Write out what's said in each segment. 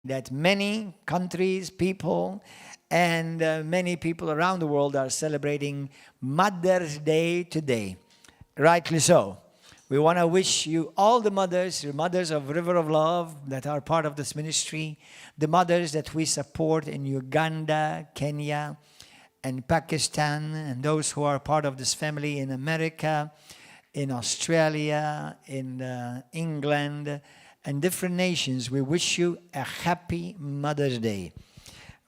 That many countries, people, and many people around the world are celebrating Mother's Day today. Rightly so. We want to wish you all the mothers, the mothers of River of Love that are part of this ministry, the mothers that we support in Uganda, Kenya, and Pakistan, and those who are part of this family in America, in Australia, in England, and different nations. We wish you a happy Mother's Day.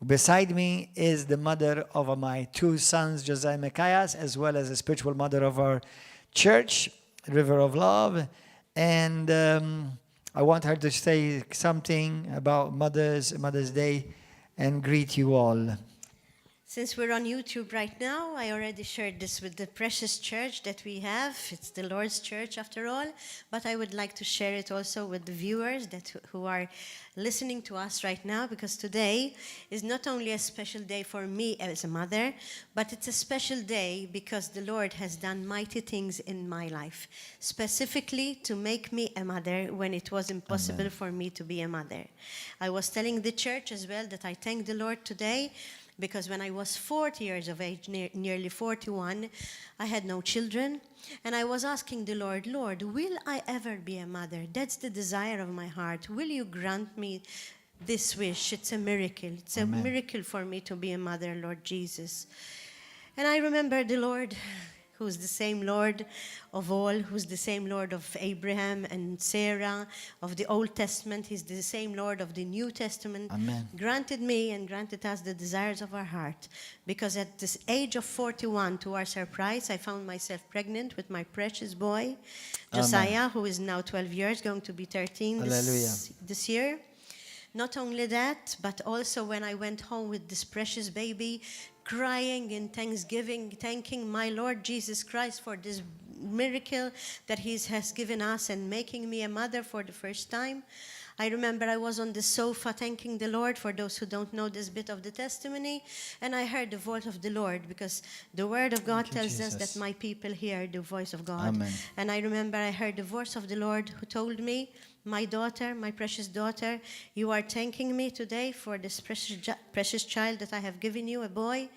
Beside me is the mother of my two sons, Josiah and Micaiah, as well as the spiritual mother of our church, River of Love. And I want her to say something about Mother's Day and greet you all. Since we're on YouTube right now, I already shared this with the precious church that we have. It's the Lord's church after all. But I would like to share it also with the viewers that who are listening to us right now, because today is not only a special day for me as a mother, but it's a special day because the Lord has done mighty things in my life, specifically to make me a mother when it was impossible Amen. For me to be a mother. I was telling the church as well that I thank the Lord today because when I was 40 years of age, nearly 41, I had no children. And I was asking the Lord, "Lord, will I ever be a mother? That's the desire of my heart. Will you grant me this wish? It's a miracle. It's a Amen. Miracle for me to be a mother, Lord Jesus." And I remember the Lord, who's the same Lord of all, who's the same Lord of Abraham and Sarah, of the Old Testament, He's the same Lord of the New Testament, Amen. Granted me and granted us the desires of our heart. Because at this age of 41, to our surprise, I found myself pregnant with my precious boy, Josiah, who is now 12 years, going to be 13 Hallelujah. this year. Not only that, but also when I went home with this precious baby, crying in thanksgiving, thanking my Lord Jesus Christ for this miracle that He has given us and making me a mother for the first time. I remember I was on the sofa thanking the Lord, for those who don't know this bit of the testimony, and I heard the voice of the Lord because the word of God Thank you, tells us Jesus. That my people hear the voice of God. Amen. And I remember I heard the voice of the Lord who told me, "My daughter, my precious daughter, you are thanking me today for this precious child that I have given you, a boy.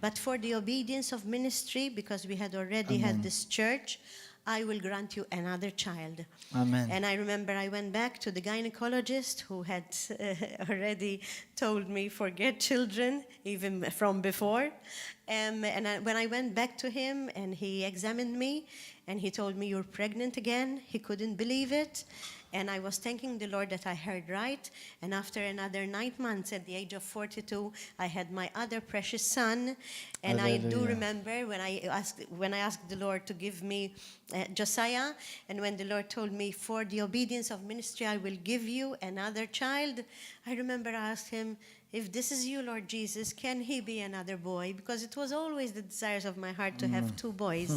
But for the obedience of ministry, because we had already had Amen. This church, I will grant you another child." Amen. And I remember I went back to the gynecologist who had already told me forget children even from before. And when I went back to him and he examined me and he told me, "You're pregnant again," he couldn't believe it. And I was thanking the Lord that I heard right. And after another 9 months, at the age of 42, I had my other precious son. And I do Hallelujah. Remember when I asked the Lord to give me Josiah, and when the Lord told me, "For the obedience of ministry, I will give you another child," I remember I asked him, "If this is you, Lord Jesus, can he be another boy?" Because it was always the desires of my heart to have two boys.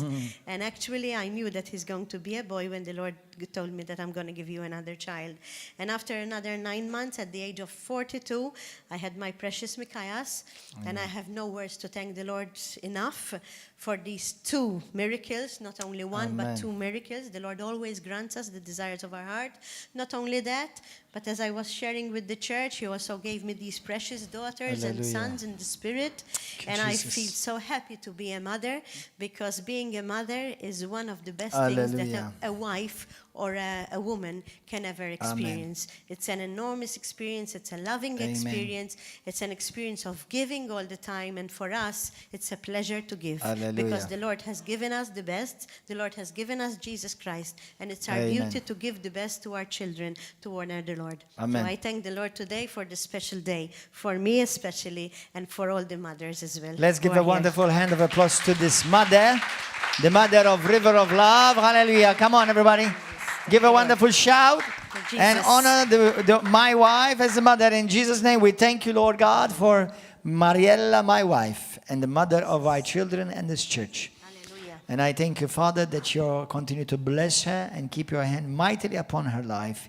And actually, I knew that he's going to be a boy when the Lord told me that I'm going to give you another child. And after another 9 months, at the age of 42, I had my precious Micaiah. And I have no words to thank the Lord enough for these two miracles, not only one, Amen. But two miracles. The Lord always grants us the desires of our heart. Not only that, but as I was sharing with the church, He also gave me these precious daughters and Hallelujah. Sons in the Spirit. Thank you, And I Jesus. Feel so happy to be a mother because being a mother is one of the best things that Hallelujah. a wife or a woman can ever experience. It's an enormous experience, it's a loving Amen. Experience, it's an experience of giving all the time. And for us, it's a pleasure to give Hallelujah. Because the Lord has given us the best. The Lord has given us Jesus Christ, and it's our Amen. Duty to give the best to our children to honor the Lord. Amen. So I thank the Lord today for this special day, for me especially, and for all the mothers as well Let's who give are a here. Wonderful hand of applause to this mother, the mother of River of Love. Hallelujah. Come on, everybody. Give a wonderful shout and Jesus. Honor my wife as a mother. In Jesus' name, we thank you, Lord God, for Mariella, my wife, and the mother of our children and this church. Hallelujah. And I thank you, Father, that you continue to bless her and keep your hand mightily upon her life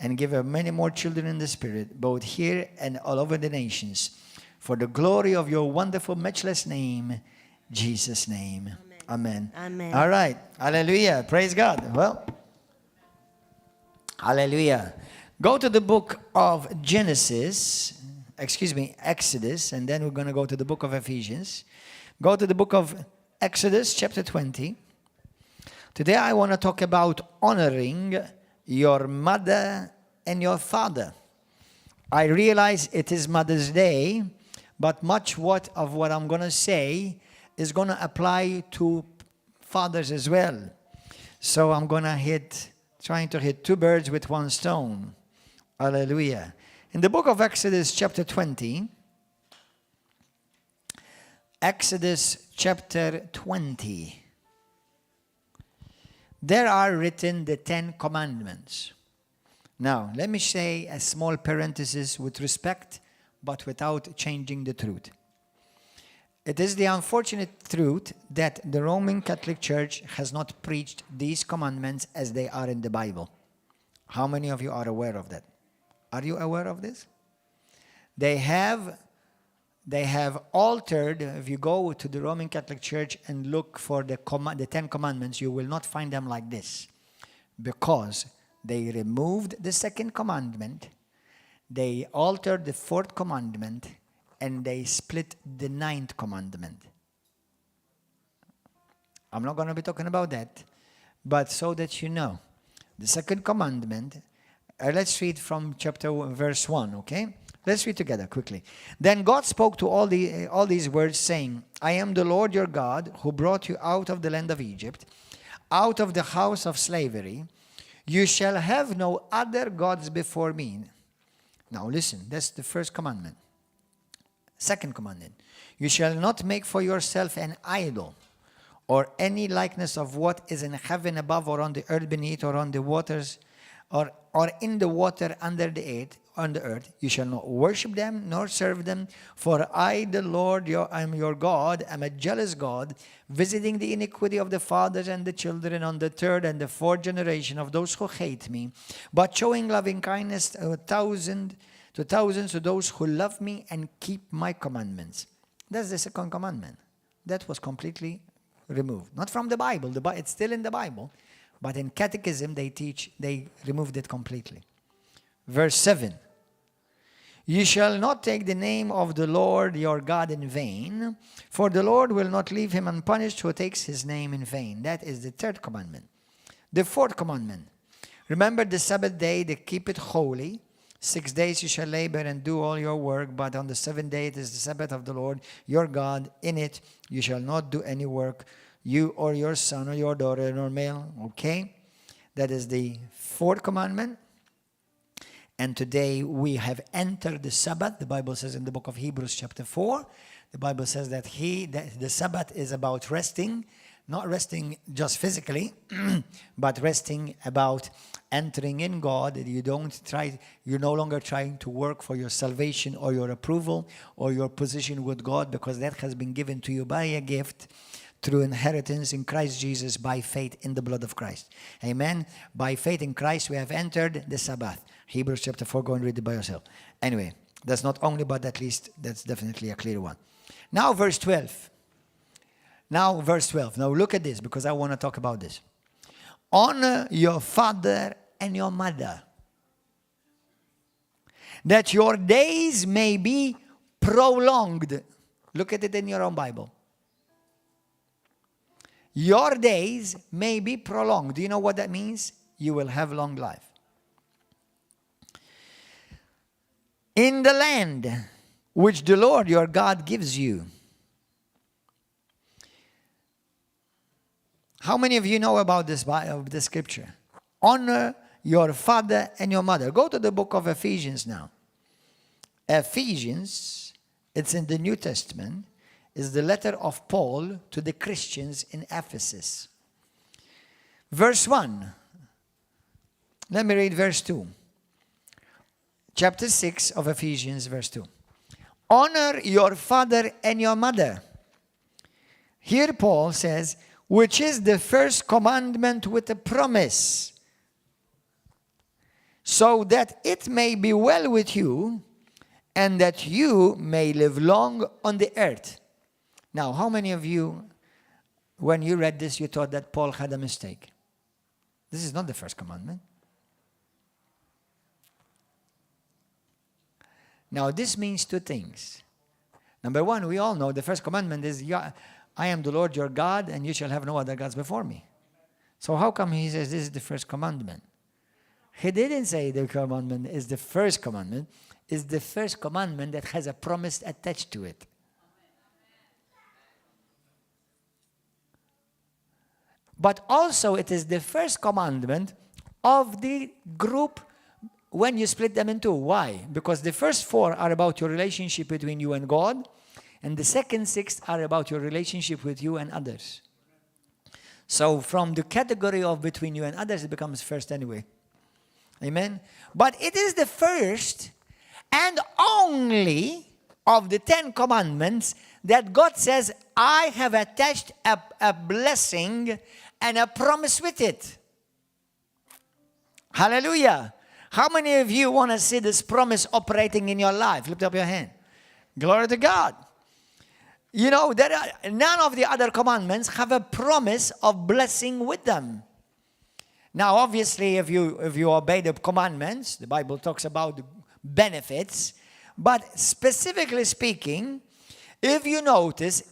and give her many more children in the Spirit, both here and all over the nations. For the glory of your wonderful, matchless name, Jesus' name. Amen. Amen. All right. Hallelujah. Praise God. Well, hallelujah. Go to the book of Genesis, excuse me, Exodus, and then we're going to go to the book of Ephesians. Go to the book of Exodus, chapter 20. Today I want to talk about honoring your mother and your father. I realize it is Mother's Day, but much what of what I'm going to say is going to apply to fathers as well. So I'm going to hit, trying to hit two birds with one stone. Hallelujah. In the book of Exodus, chapter 20, Exodus chapter 20, there are written the Ten Commandments. Now, let me say a small parenthesis with respect, but without changing the truth. It is the unfortunate truth that the Roman Catholic Church has not preached these commandments as they are in the Bible. How many of you are aware of that? Are you aware of this? They have altered. If you go to the Roman Catholic Church and look for the Ten Commandments, you will not find them like this because they removed the second commandment, they altered the fourth commandment, and they split the ninth commandment. I'm not going to be talking about that, but so that you know. The second commandment, let's read from chapter verse 1, okay? Let's read together quickly. Then God spoke to all these words, saying, "I am the Lord your God who brought you out of the land of Egypt, out of the house of slavery. You shall have no other gods before me." Now listen, that's the first commandment. Second commandment: "You shall not make for yourself an idol or any likeness of what is in heaven above or on the earth beneath or on the waters or in the water under the earth on the earth. You shall not worship them nor serve them, for I, the Lord, am your God, am a jealous God, visiting the iniquity of the fathers and the children on the third and the fourth generation of those who hate me, but showing loving kindness to thousands to those who love me and keep my commandments." That's the second commandment. That was completely removed. Not from the Bible, it's still in the Bible, but in catechism they teach, they removed it completely. Verse 7: "You shall not take the name of the Lord your God in vain, for the Lord will not leave him unpunished who takes his name in vain." That is the third commandment. The fourth commandment: "Remember the Sabbath day to keep it holy. 6 days you shall labor and do all your work, but on the seventh day it is the Sabbath of the Lord your God. In it you shall not do any work, you or your son or your daughter, nor male." Okay? That is the fourth commandment. And today we have entered the Sabbath. The Bible says in the book of Hebrews, chapter 4, the Bible says that the Sabbath is about resting, not resting just physically, but resting about entering in God. You don't try, you're no longer trying to work for your salvation or your approval or your position with God, because that has been given to you by a gift through inheritance in Christ Jesus by faith in the blood of Christ. Amen. By faith in Christ, we have entered the Sabbath. Hebrews chapter 4, go and read it by yourself. Anyway, that's not only, but at least that's definitely a clear one. Now, verse 12. Now, verse 12. Now, look at this because I want to talk about this. "Honor your father and your mother, that your days may be prolonged." Look at it in your own Bible. Your days may be prolonged. Do you know what that means? You will have long life. "In the land which the Lord your God gives you." How many of you know about this scripture? Honor your father and your mother. Go to the book of Ephesians now. Ephesians, it's in the New Testament, is the letter of Paul to the Christians in Ephesus. Verse 1. Let me read verse 2. Chapter 6 of Ephesians, verse 2. "Honor your father and your mother." Here Paul says, "which is the first commandment with a promise, so that it may be well with you and that you may live long on the earth." Now, how many of you, when you read this, you thought that Paul had a mistake? This is not the first commandment. Now, this means two things. Number one, we all know the first commandment is, I am the Lord your God, and you shall have no other gods before me. So how come he says this is the first commandment? He didn't say the commandment is the first commandment. It's the first commandment that has a promise attached to it. But also it is the first commandment of the group when you split them in two. Why? Because the first four are about your relationship between you and God, and the second six are about your relationship with you and others. So from the category of between you and others, it becomes first anyway. Amen? But it is the first and only of the Ten Commandments that God says, I have attached a blessing and a promise with it. Hallelujah. How many of you want to see this promise operating in your life? Lift up your hand. Glory to God. You know, there are, none of the other commandments have a promise of blessing with them. Now, obviously, if you obey the commandments, the Bible talks about benefits, but specifically speaking, if you notice,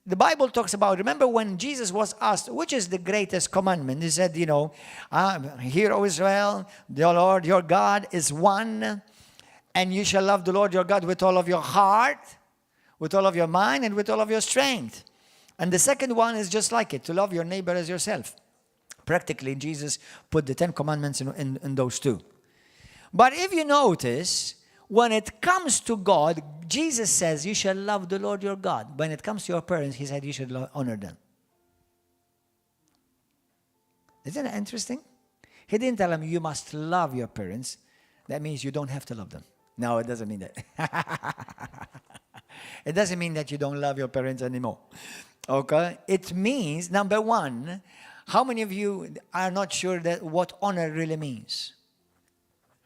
the Bible talks about, remember when Jesus was asked, which is the greatest commandment? He said, Hear, O Israel, the Lord your God is one, and you shall love the Lord your God with all of your heart, with all of your mind, and with all of your strength. And the second one is just like it, to love your neighbor as yourself. Practically, Jesus put the 10 Commandments in those two. But if you notice, when it comes to God, Jesus says you shall love the Lord your God. When it comes to your parents, he said you should honor them. Isn't that interesting? He didn't tell them you must love your parents. That means you don't have to love them. No, it doesn't mean that. It doesn't mean that you don't love your parents anymore. Okay? It means, number one, how many of you are not sure that what honor really means?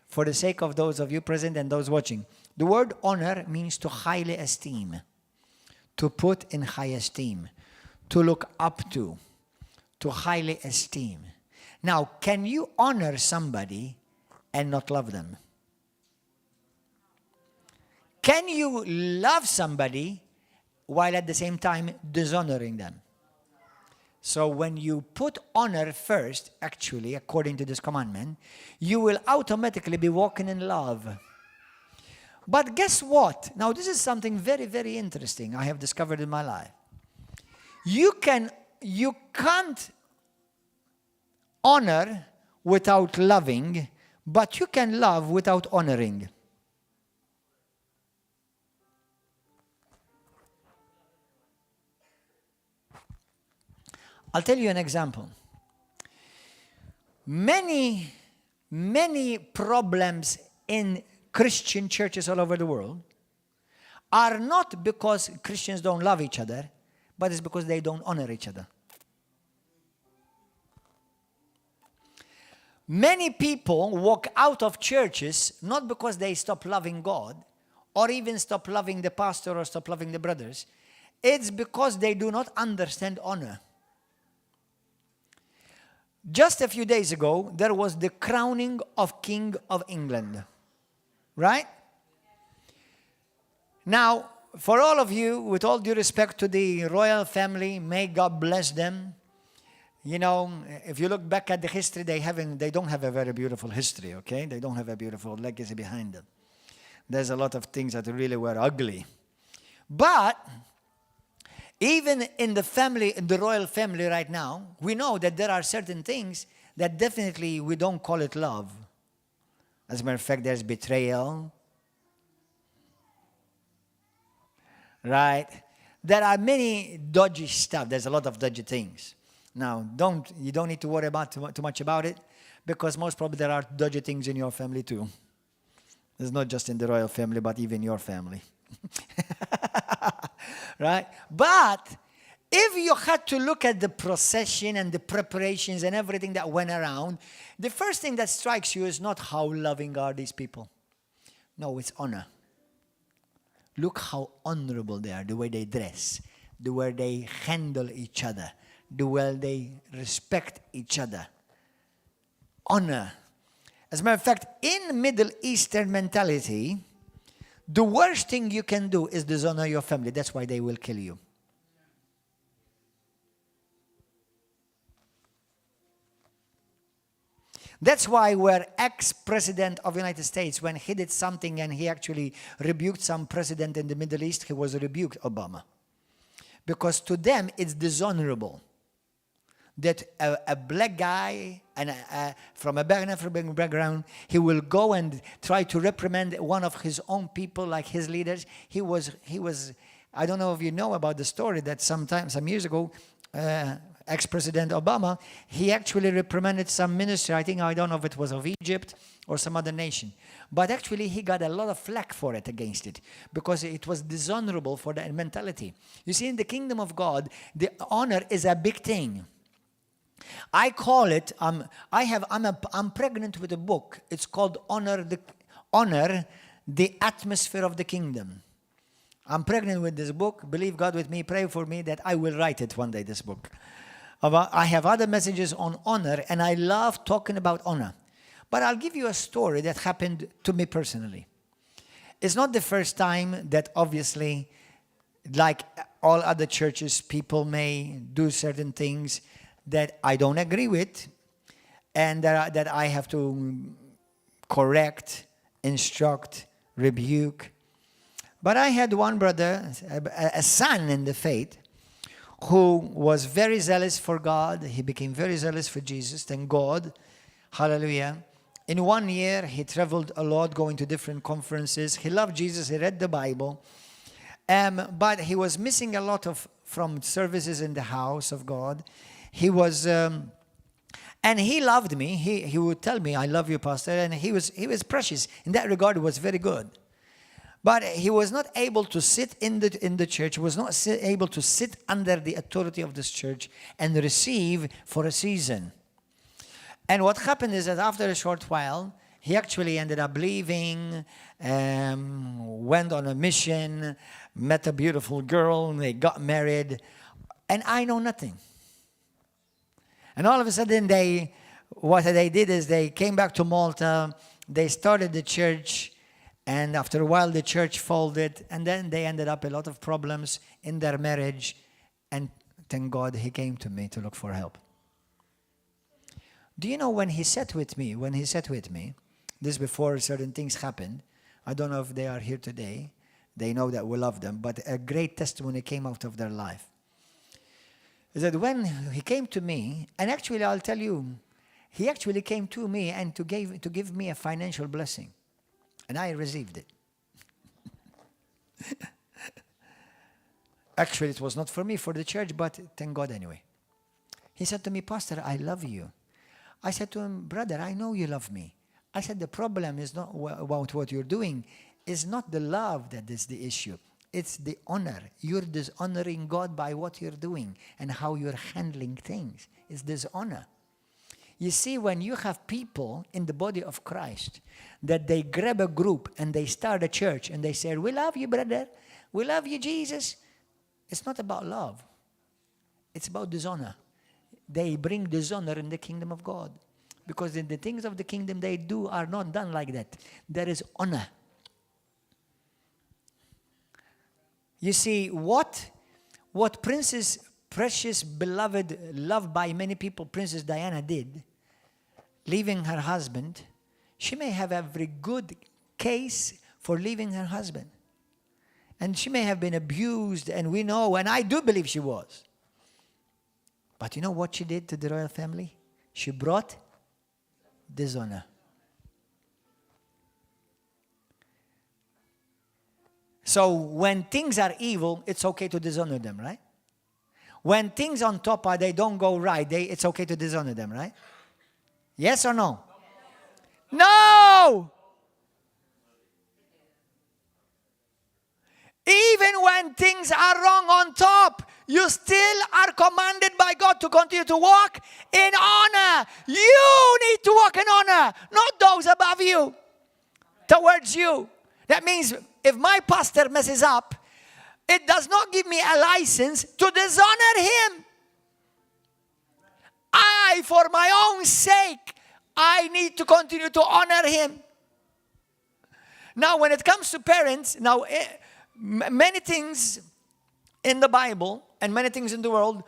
For the sake of those of you present and those watching, the word honor means to highly esteem, to put in high esteem, to look up to, to highly esteem. Now, can you honor somebody and not love them? Can you love somebody while at the same time dishonoring them? So when you put honor first, actually, according to this commandment, you will automatically be walking in love. But guess what? Now, this is something very, very interesting I have discovered in my life. You can't honor without loving, but you can love without honoring. I'll tell you an example. Many, many problems in Christian churches all over the world are not because Christians don't love each other, but it's because they don't honor each other. Many people walk out of churches not because they stop loving God or even stop loving the pastor or stop loving the brothers. It's because they do not understand honor. Just a few days ago, there was the crowning of King of England. Right? Now, for all of you, with all due respect to the royal family, may God bless them. If you look back at the history, they don't have a very beautiful history, okay? They don't have a beautiful legacy behind them. There's a lot of things that really were ugly. But even in the family, in the royal family right now, we know that there are certain things that definitely we don't call it love. As a matter of fact, there's betrayal. Right? There are many dodgy stuff. There's a lot of dodgy things. Now, you don't need to worry about too much about it, because most probably there are dodgy things in your family too. It's not just in the royal family, but even your family. Right? But if you had to look at the procession and the preparations and everything that went around, the first thing that strikes you is not how loving are these people. No, it's honor. Look how honorable they are, the way they dress, the way they handle each other, the way they respect each other. Honor. As a matter of fact, in Middle Eastern mentality, The worst thing you can do is dishonor your family. That's why they will kill you. That's why where ex-president of the United States, when he did something and he actually rebuked some president in the Middle East, he was rebuked, Obama. Because to them, it's dishonorable that a black guy and from a African background, he will go and try to reprimand one of his own people, like his leaders. He was, I don't know if you know about the story that sometime, some years ago, ex-President Obama, he actually reprimanded some minister, I think, I don't know if it was of Egypt or some other nation. But actually he got a lot of flack for it, against it, because it was dishonorable for that mentality. You see, in the kingdom of God, the honor is a big thing. I call it, I have, I'm, a, I'm pregnant with a book. It's called Honor the Atmosphere of the Kingdom. I'm pregnant with this book. Believe God with me. Pray for me that I will write it one day, this book. I have other messages on honor, and I love talking about honor. But I'll give you a story that happened to me personally. It's not the first time that obviously, like all other churches, people may do certain things that I don't agree with and that I have to correct, instruct, rebuke. But I had one brother, a son in the faith, who was very zealous for God. He became very zealous for Jesus, thank God. Hallelujah. In 1 year, he traveled a lot, going to different conferences. He loved Jesus. He read the Bible. But he was missing a lot of from services in the house of God. He was, and he loved me. He would tell me, I love you, Pastor. And he was precious. In that regard, he was very good. But he was not able to sit in the church, was not able to sit under the authority of this church and receive for a season. And what happened is that after a short while, he actually ended up leaving, went on a mission, met a beautiful girl, and they got married. And I know nothing. And all of a sudden, what they did is they came back to Malta, they started the church, and after a while the church folded, and then they ended up a lot of problems in their marriage, and thank God he came to me to look for help. Do you know when he sat with me, this before certain things happened, I don't know if they are here today, they know that we love them, but a great testimony came out of their life. Is that when he came to me, and actually I'll tell you, he actually came to me and to give me a financial blessing. And I received it. Actually, it was not for me, for the church, but thank God anyway. He said to me, Pastor, I love you. I said to him, brother, I know you love me. I said, the problem is not about what you're doing. It's not the love that is the issue. It's the honor. You're dishonoring God by what you're doing and how you're handling things. It's dishonor. You see, when you have people in the body of Christ that they grab a group and they start a church and they say, we love you, brother. We love you, Jesus. It's not about love. It's about dishonor. They bring dishonor in the kingdom of God. Because in the things of the kingdom they do are not done like that. There is honor. You see, what Princess Precious, beloved, loved by many people, Princess Diana did, leaving her husband, she may have every good case for leaving her husband. And she may have been abused, and we know, and I do believe she was. But you know what she did to the royal family? She brought dishonor. So when things are evil, it's okay to dishonor them, right? When things on top are, they don't go right, it's okay to dishonor them, right? Yes or no? No! Even when things are wrong on top, you still are commanded by God to continue to walk in honor. You need to walk in honor, not those above you, towards you. That means if my pastor messes up, it does not give me a license to dishonor him. I, for my own sake, I need to continue to honor him. Now, when it comes to parents, now, many things in the Bible and many things in the world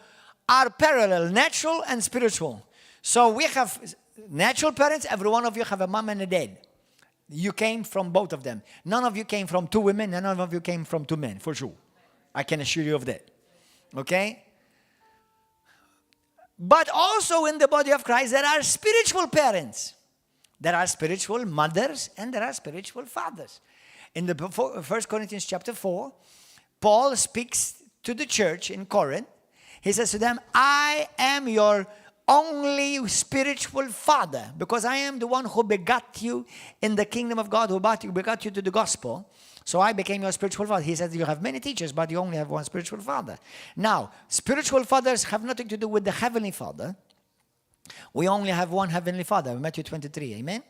are parallel, natural and spiritual. So we have natural parents, every one of you have a mom and a dad. You came from both of them. None of you came from two women, none of you came from two men, for sure. I can assure you of that. Okay? But also in the body of Christ, there are spiritual parents. There are spiritual mothers and there are spiritual fathers. In the 1 Corinthians chapter 4, Paul speaks to the church in Corinth. He says to them, I am your only spiritual father because I am the one who begot you in the kingdom of God, who begot you to the gospel. So I became your spiritual father. He said, You have many teachers, but you only have one spiritual father. Now, spiritual fathers have nothing to do with the heavenly father. We only have one heavenly father, Matthew 23, amen?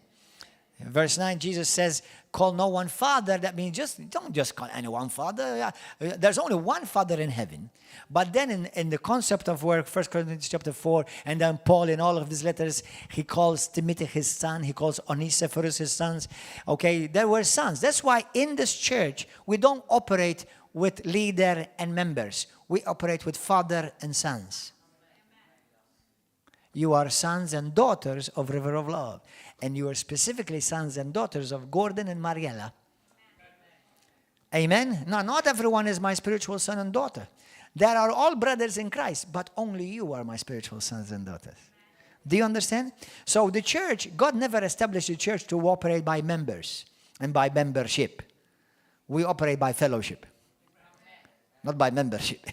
Verse 9, Jesus says, Call no one father. That means just don't just call anyone father. There's only one father in heaven. But then in the concept of work, 1 Corinthians chapter 4, and then Paul in all of his letters, he calls Timothy his son, he calls Onesiphorus his sons. Okay, there were sons. That's why in this church, we don't operate with leader and members. We operate with father and sons. You are sons and daughters of River of Love. And you are specifically sons and daughters of Gordon and Mariella. Amen? Now, not everyone is my spiritual son and daughter. There are all brothers in Christ, but only you are my spiritual sons and daughters. Do you understand? So the church, God never established the church to operate by members and by membership. We operate by fellowship, not by membership.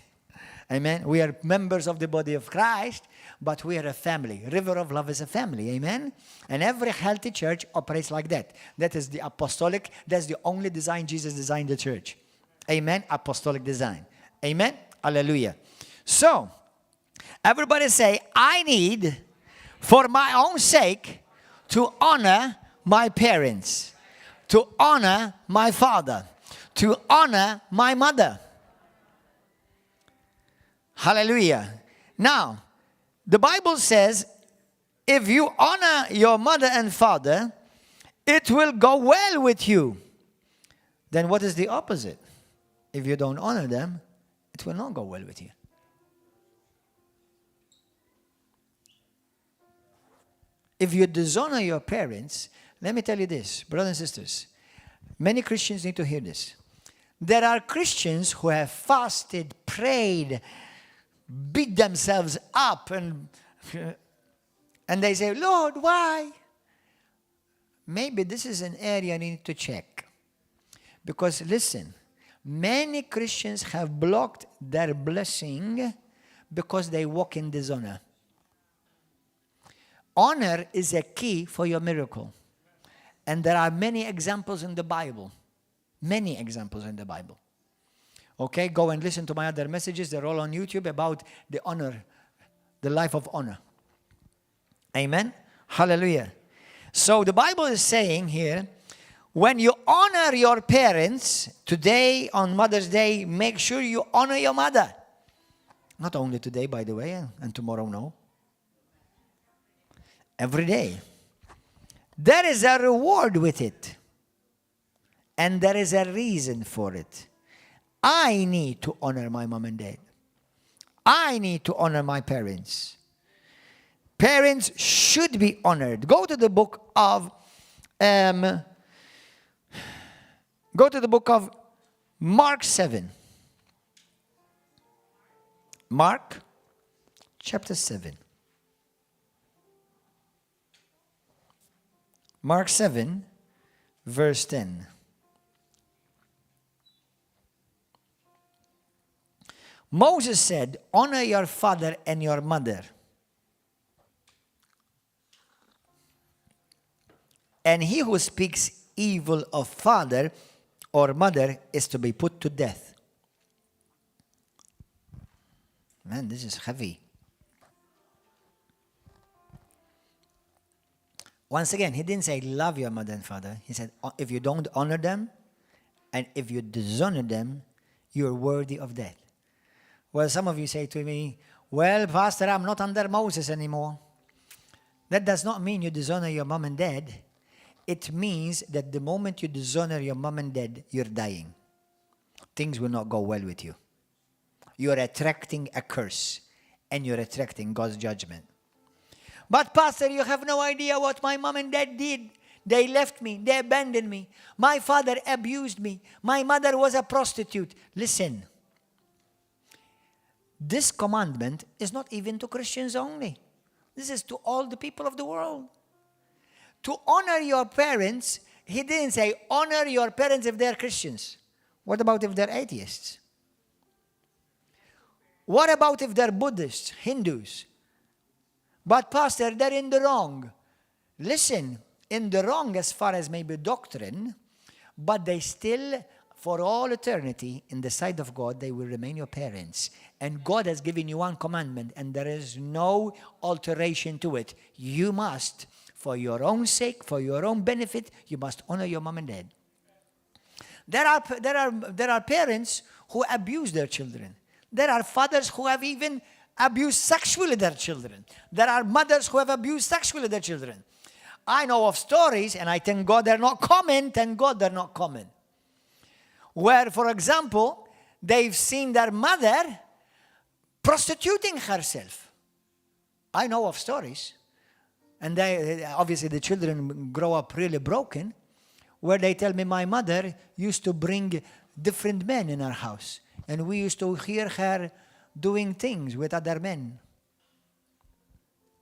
Amen. We are members of the body of Christ, but we are a family. River of Love is a family. Amen. And every healthy church operates like that. That is the apostolic, that's the only design Jesus designed the church. Amen. Apostolic design. Amen. Hallelujah. So, everybody say, I need, for my own sake, to honor my parents, to honor my father, to honor my mother. Hallelujah. Now, the Bible says if you honor your mother and father, it will go well with you. Then what is the opposite? If you don't honor them, it will not go well with you. If you dishonor your parents, let me tell you this, brothers and sisters, many Christians need to hear this. There are Christians who have fasted, prayed, beat themselves up, and, and they say, Lord, why? Maybe this is an area I need to check. Because listen, many Christians have blocked their blessing because they walk in dishonor. Honor is a key for your miracle. And there are many examples in the Bible. Many examples in the Bible. Okay, go and listen to my other messages. They're all on YouTube about the honor, the life of honor. Amen. Hallelujah. So the Bible is saying here, when you honor your parents, today on Mother's Day, make sure you honor your mother. Not only today, by the way, and tomorrow, no. Every day. There is a reward with it. And there is a reason for it. I need to honor my mom and dad. I need to honor my parents. Parents should be honored. Go to the book of um, go to the book of Mark 7. Mark chapter 7. Mark 7 verse 10. Moses said, Honor your father and your mother. And he who speaks evil of father or mother is to be put to death. Man, this is heavy. Once again, he didn't say love your mother and father. He said if you don't honor them and if you dishonor them, you're worthy of death. Well, some of you say to me, well, Pastor, I'm not under Moses anymore. That does not mean you dishonor your mom and dad. It means that the moment you dishonor your mom and dad, you're dying. Things will not go well with you. You're attracting a curse and you're attracting God's judgment. But, Pastor, you have no idea what my mom and dad did. They left me, they abandoned me. My father abused me. My mother was a prostitute. Listen, this commandment is not even to Christians only, this is to all the people of the world. To honor your parents, he didn't say honor your parents if they're Christians. What about if they're atheists? What about if they're Buddhists, Hindus? But, Pastor, they're in the wrong. Listen, in the wrong as far as maybe doctrine, but they still, for all eternity, in the sight of God, they will remain your parents. And God has given you one commandment, and there is no alteration to it. You must, for your own sake, for your own benefit, you must honor your mom and dad. There are parents who abuse their children. There are fathers who have even abused sexually their children. There are mothers who have abused sexually their children. I know of stories, and I thank God they're not common, thank God they're not common, where, for example, they've seen their mother prostituting herself. I know of stories. And they, obviously, the children grow up really broken, where they tell me my mother used to bring different men in our house. And we used to hear her doing things with other men.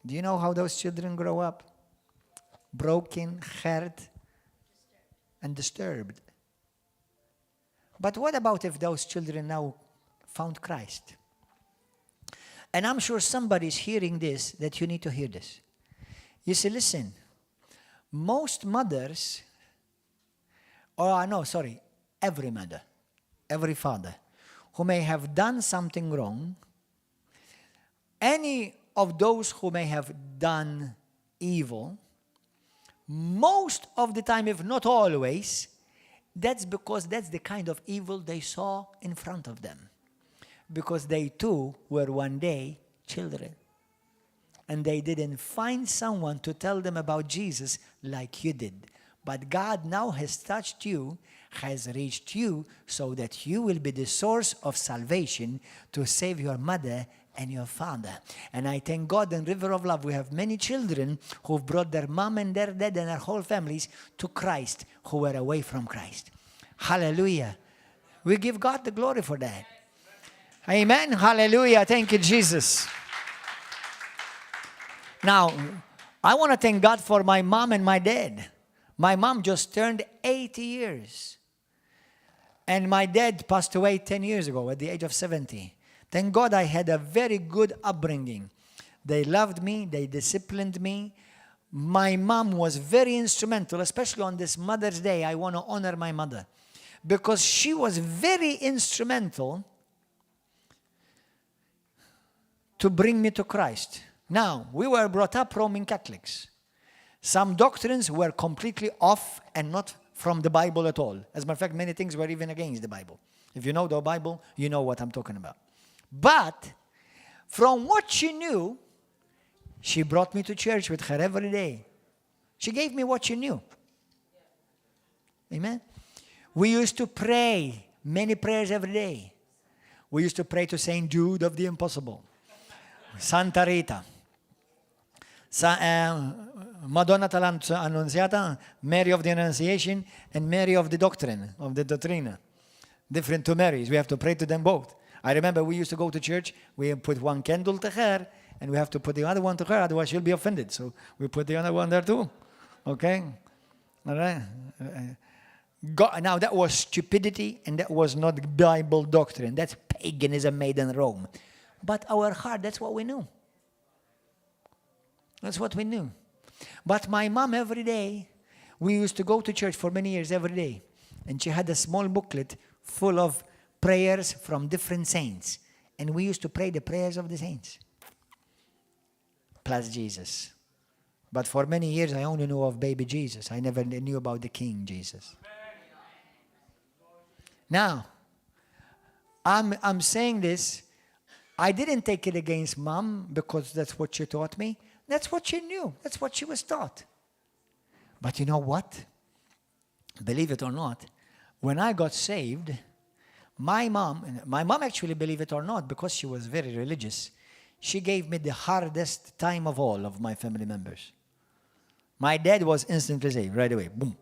Do you know how those children grow up? Broken, hurt, and disturbed. But what about if those children now found Christ? And I'm sure somebody's hearing this, that you need to hear this. You see, listen, most mothers, or no, sorry, every mother, every father who may have done something wrong, any of those who may have done evil, most of the time, if not always, that's because that's the kind of evil they saw in front of them. Because they too were one day children. And they didn't find someone to tell them about Jesus like you did. But God now has touched you, has reached you, so that you will be the source of salvation to save your mother and your father. And I thank God in River of Love we have many children who've brought their mom and their dad and their whole families to Christ who were away from Christ. Hallelujah. We give God the glory for that. Amen. Hallelujah. Thank you, Jesus. Now, I want to thank God for my mom and my dad. My mom just turned 80 years. And my dad passed away 10 years ago at the age of 70. Thank God I had a very good upbringing. They loved me, they disciplined me. My mom was very instrumental, especially on this Mother's Day. I want to honor my mother because she was very instrumental to bring me to Christ. Now, we were brought up Roman Catholics. Some doctrines were completely off and not from the Bible at all. As a matter of fact, many things were even against the Bible. If you know the Bible, you know what I'm talking about. But from what she knew, she brought me to church with her every day. She gave me what she knew. Amen. We used to pray many prayers every day. We used to pray to Saint Jude of the Impossible, Santa Rita, Madonna tal-Annunzjata, Mary of the Annunciation, and Mary of the Doctrine, of the Dottrina. Different two Marys. We have to pray to them both. I remember we used to go to church, we put one candle to her, and we have to put the other one to her, otherwise she'll be offended. So we put the other one there too. Okay? All right? God, now that was stupidity and that was not Bible doctrine. That's paganism made in Rome. But our heart, that's what we knew. That's what we knew. But my mom, every day, we used to go to church for many years every day. And she had a small booklet full of prayers from different saints. And we used to pray the prayers of the saints. Plus Jesus. But for many years, I only knew of baby Jesus. I never knew about the King Jesus. Now, I'm saying this, I didn't take it against Mom because that's what she taught me. That's what she knew. That's what she was taught. But you know what? Believe it or not, when I got saved, my mom actually, believe it or not, because she was very religious, she gave me the hardest time of all of my family members. My dad was instantly saved right away. Boom.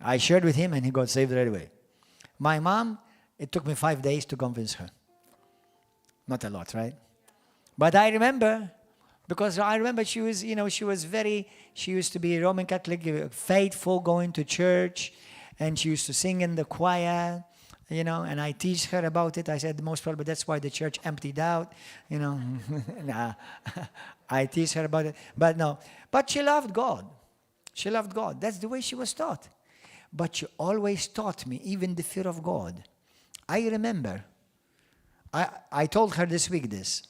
I shared with him and he got saved right away. My mom, it took me 5 days to convince her. Not a lot, right? But I remember, because I remember she was very, she used to be Roman Catholic, faithful, going to church, and she used to sing in the choir, and I teased her about it. I said, most probably that's why the church emptied out. Nah, I teased her about it. But no, but she loved God. She loved God. That's the way she was taught. But she always taught me even the fear of God. I remember, I told her this week this,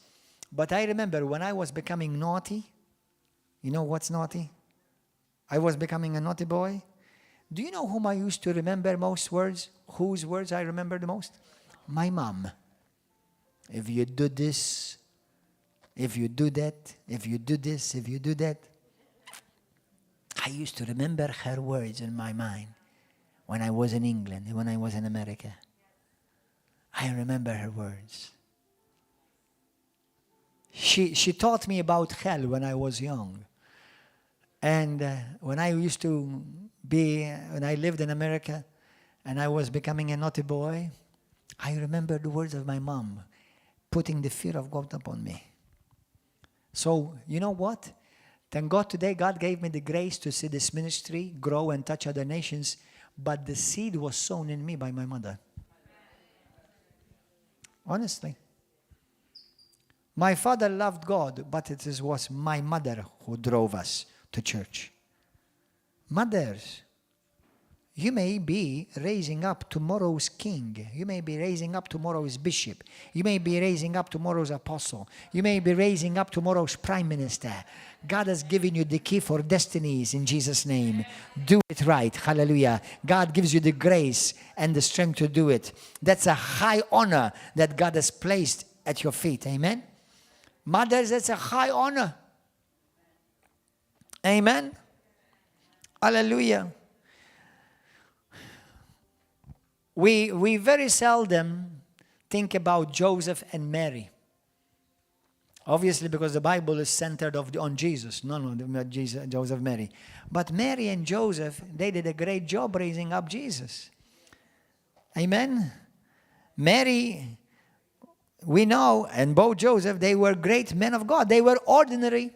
but I remember when I was becoming naughty. You know what's naughty? I was becoming a naughty boy. Do you know whom I used to remember most words? Whose words I remember the most? My mom. If you do this, if you do that, if you do this, if you do that. I used to remember her words in my mind when I was in England, when I was in America. I remember her words. She taught me about hell when I was young. And when I lived in America and I was becoming a naughty boy, I remember the words of my mom putting the fear of God upon me. So, you know what? Thank God today God gave me the grace to see this ministry grow and touch other nations, but the seed was sown in me by my mother. Honestly. My father loved God, but it was my mother who drove us to church. Mothers, you may be raising up tomorrow's king. You may be raising up tomorrow's bishop. You may be raising up tomorrow's apostle. You may be raising up tomorrow's prime minister. God has given you the key for destinies in Jesus' name. Do it right. Hallelujah. God gives you the grace and the strength to do it. That's a high honor that God has placed at your feet. Amen. Mothers, that's a high honor. Amen. Hallelujah. We very seldom think about Joseph and Mary. Obviously, because the Bible is centered on Jesus, no, Jesus, Joseph, Mary. But Mary and Joseph, they did a great job raising up Jesus. Amen. Mary, we know, and both Joseph, they were great men of God. They were ordinary.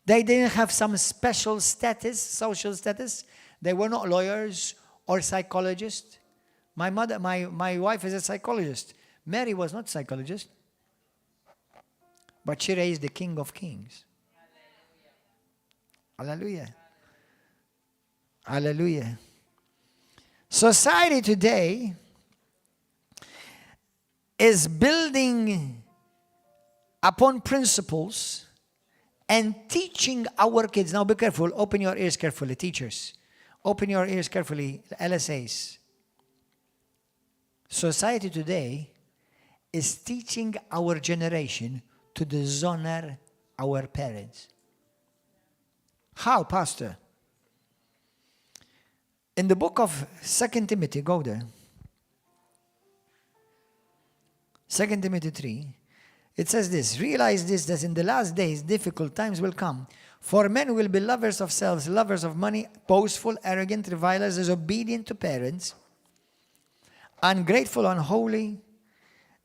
They didn't have some special status, social status. They were not lawyers or psychologists. My mother, my wife is a psychologist. Mary was not a psychologist. But she raised the King of Kings. Hallelujah. Hallelujah. Society today is building upon principles and teaching our kids. Now be careful, open your ears carefully, teachers. Open your ears carefully, LSAs. Society today is teaching our generation to dishonor our parents. How, Pastor? In the book of 2 Timothy, go there. 2 Timothy 3, it says this: "Realize this, that in the last days difficult times will come. For men will be lovers of selves, lovers of money, boastful, arrogant, revilers, disobedient to parents, ungrateful, unholy,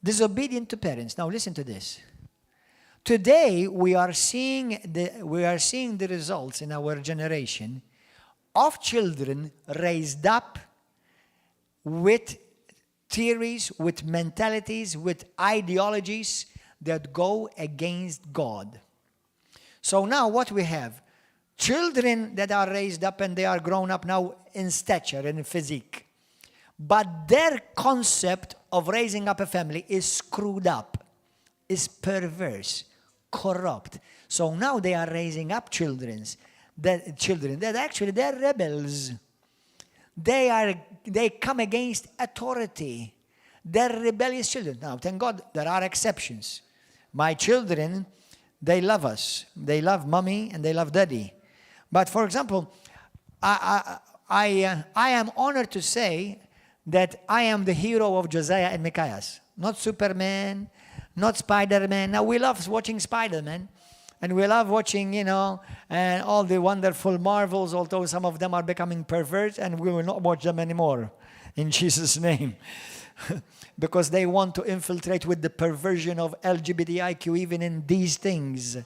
disobedient to parents." Now listen to this. Today we are seeing the results in our generation of children raised up with theories, with mentalities, with ideologies that go against God. So now what we have? Children that are raised up and they are grown up now in stature and in physique. But their concept of raising up a family is screwed up, is perverse, corrupt. So now they are raising up children that actually they're rebels. They come against authority. They're rebellious children. Now, thank God there are exceptions. My children, they love us. They love mommy and they love daddy. But for example, I, I, I, I am honored to say that I am the hero of Josiah and Michias. Not Superman, not Spider-Man. Now, we love watching Spider-Man, and we love watching, you know, and all the wonderful marvels, although some of them are becoming perverse, and we will not watch them anymore, in Jesus' name. Because they want to infiltrate with the perversion of LGBTIQ even in these things.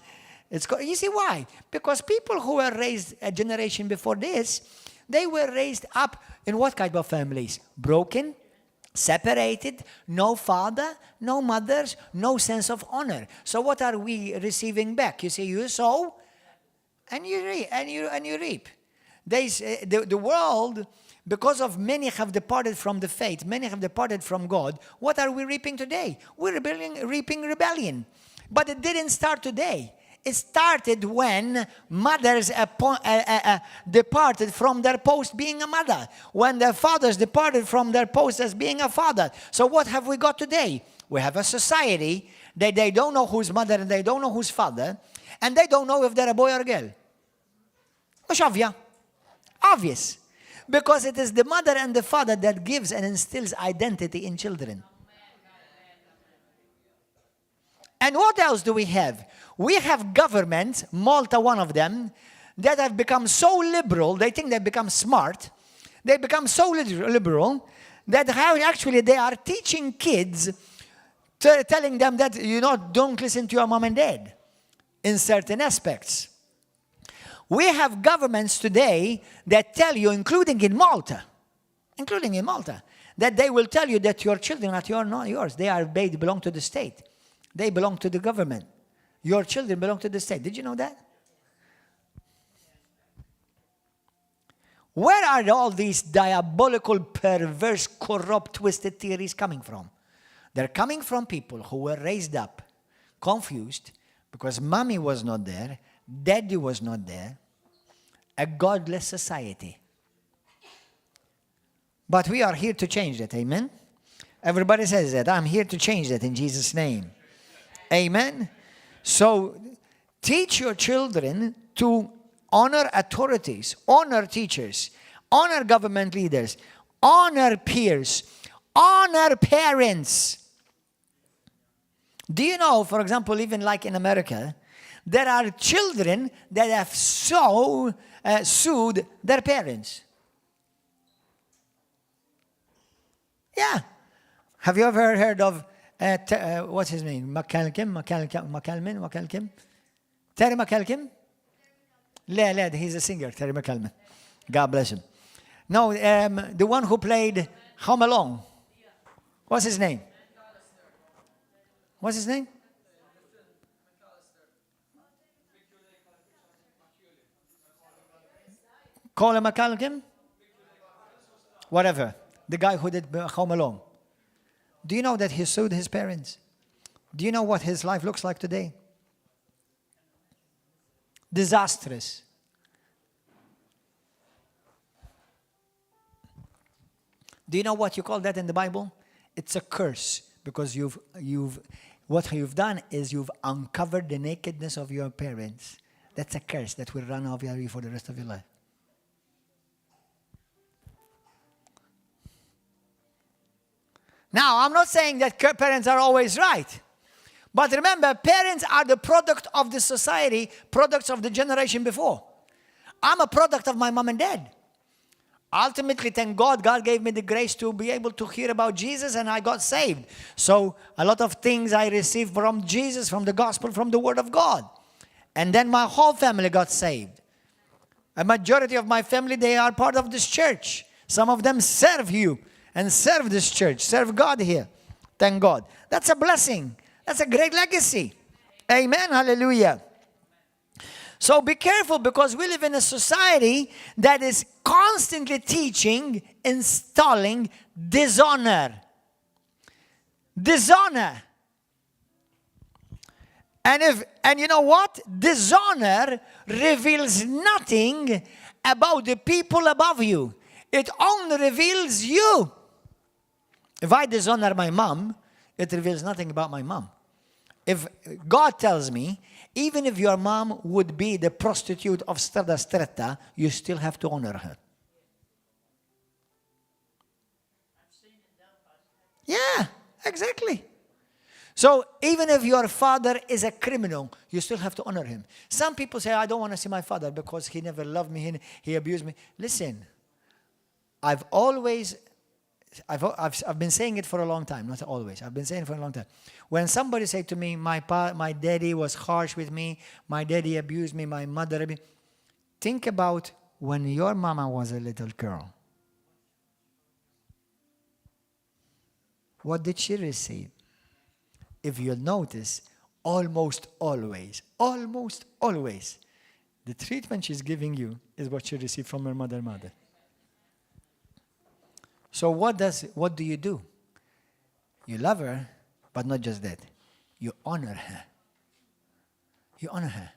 It's you see why? Because people who were raised a generation before this, they were raised up in what kind of families? Broken, separated, no father, no mothers, no sense of honor. So what are we receiving back? You see, you sow and you reap. And you, and you reap. They, the world, because of many have departed from the faith, many have departed from God, what are we reaping today? We're reaping rebellion. But it didn't start today. It started when mothers departed from their post being a mother, when their fathers departed from their post as being a father. So what have we got today? We have a society that they don't know who's mother and they don't know who's father, and they don't know if they're a boy or a girl. Mhux ovvja? Obvious. Because it is the mother and the father that gives and instills identity in children. And what else do we have? We have governments, Malta one of them, that have become so liberal, they think they've become smart. They become so liberal that how actually they are teaching kids, telling them that, you know, don't listen to your mom and dad in certain aspects. We have governments today that tell you, including in Malta, including in Malta, that they will tell you that your children are your, not yours. They, are, they belong to the state. They belong to the government. Your children belong to the state. Did you know that? Where are all these diabolical, perverse, corrupt, twisted theories coming from? They're coming from people who were raised up confused because mommy was not there, daddy was not there, a godless society. But we are here to change that, amen? Everybody says that. I'm here to change that in Jesus' name. Amen? So teach your children to honor authorities, honor teachers, honor government leaders, honor peers, honor parents. Do you know, for example, even like in America, there are children that have so uh, sued their parents. Yeah. Have you ever heard of, uh, uh, what's his name? McCalkin? McCalkin? McCalman? McCalkin? Terry McCalkin? Le, le, he's a singer, Terry McCalman. God bless him. No, um, the one who played Home Alone. What's his name? What's his name? Colin McCallaghan? Whatever. The guy who did Home Alone. Do you know that he sued his parents? Do you know what his life looks like today? Disastrous. Do you know what you call that in the Bible? It's a curse because you've, you've, what you've done is you've uncovered the nakedness of your parents. That's a curse that will run over you for the rest of your life. Now, I'm not saying that parents are always right. But remember, parents are the product of the society, products of the generation before. I'm a product of my mom and dad. Ultimately, thank God, God gave me the grace to be able to hear about Jesus and I got saved. So, a lot of things I received from Jesus, from the gospel, from the word of God. And then my whole family got saved. A majority of my family, they are part of this church. Some of them serve you and serve this church, serve God here. Thank God. That's a blessing. That's a great legacy. Amen. Hallelujah. So be careful because we live in a society that is constantly teaching, installing dishonor. Dishonor. And if and you know what? Dishonor reveals nothing about the people above you. It only reveals you. If I dishonor my mom, it reveals nothing about my mom. If God tells me, even if your mom would be the prostitute of Strada Stretta, you still have to honor her. Yeah, exactly. So even if your father is a criminal, you still have to honor him. Some people say, I don't want to see my father because he never loved me, he abused me. Listen, I've always, I've been saying it for a long time, not always, I've been saying it for a long time. When somebody say to me, my daddy was harsh with me, my daddy abused me, my mother abused me, think about when your mama was a little girl. What did she receive? If you'll notice, almost always, almost always, the treatment she's giving you is what she received from her mother. So what do you do? You love her, but not just that. You honor her. You honor her.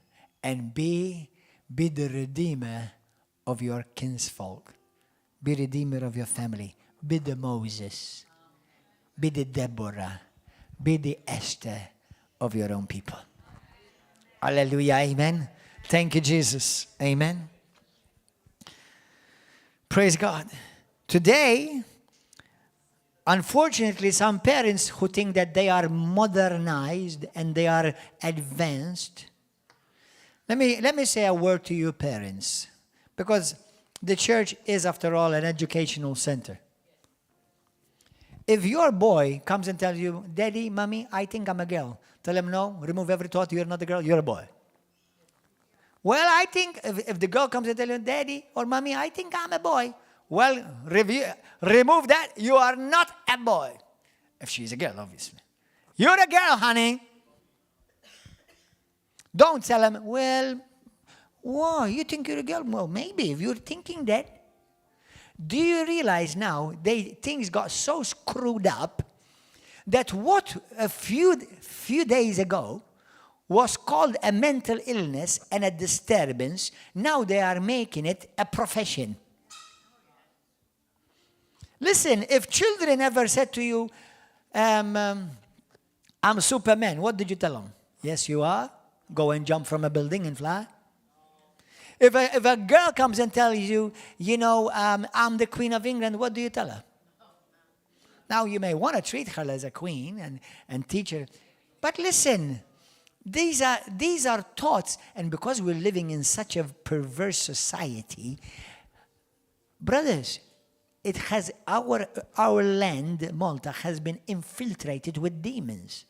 And be the redeemer of your kinsfolk. Be redeemer of your family. Be the Moses. Be the Deborah. Be the Esther of your own people. Hallelujah. Amen. Thank you, Jesus. Amen. Praise God. Today, unfortunately, some parents who think that they are modernized and they are advanced. Let me say a word to you parents, because the church is, after all, an educational center. If your boy comes and tells you, Daddy, Mommy, I think I'm a girl, tell him no, remove every thought, you're not a girl, you're a boy. Well, I think if the girl comes and tells you, Daddy or Mommy, I think I'm a boy, well, remove that, you are not a boy. If she's a girl, obviously. You're a girl, honey. Don't tell him, well, why, you think you're a girl? Well, maybe if you're thinking that. Do you realize now things got so screwed up that what a few days ago was called a mental illness and a disturbance, now they are making it a profession. Listen, if children ever said to you, I'm Superman, what did you tell them? Yes, you are. Go and jump from a building and fly. If a girl comes and tells you, I'm the Queen of England, what do you tell her? Now, you may want to treat her as a queen and teach her. But listen, these are thoughts. And because we're living in such a perverse society, brothers, our land, Malta, has been infiltrated with demons.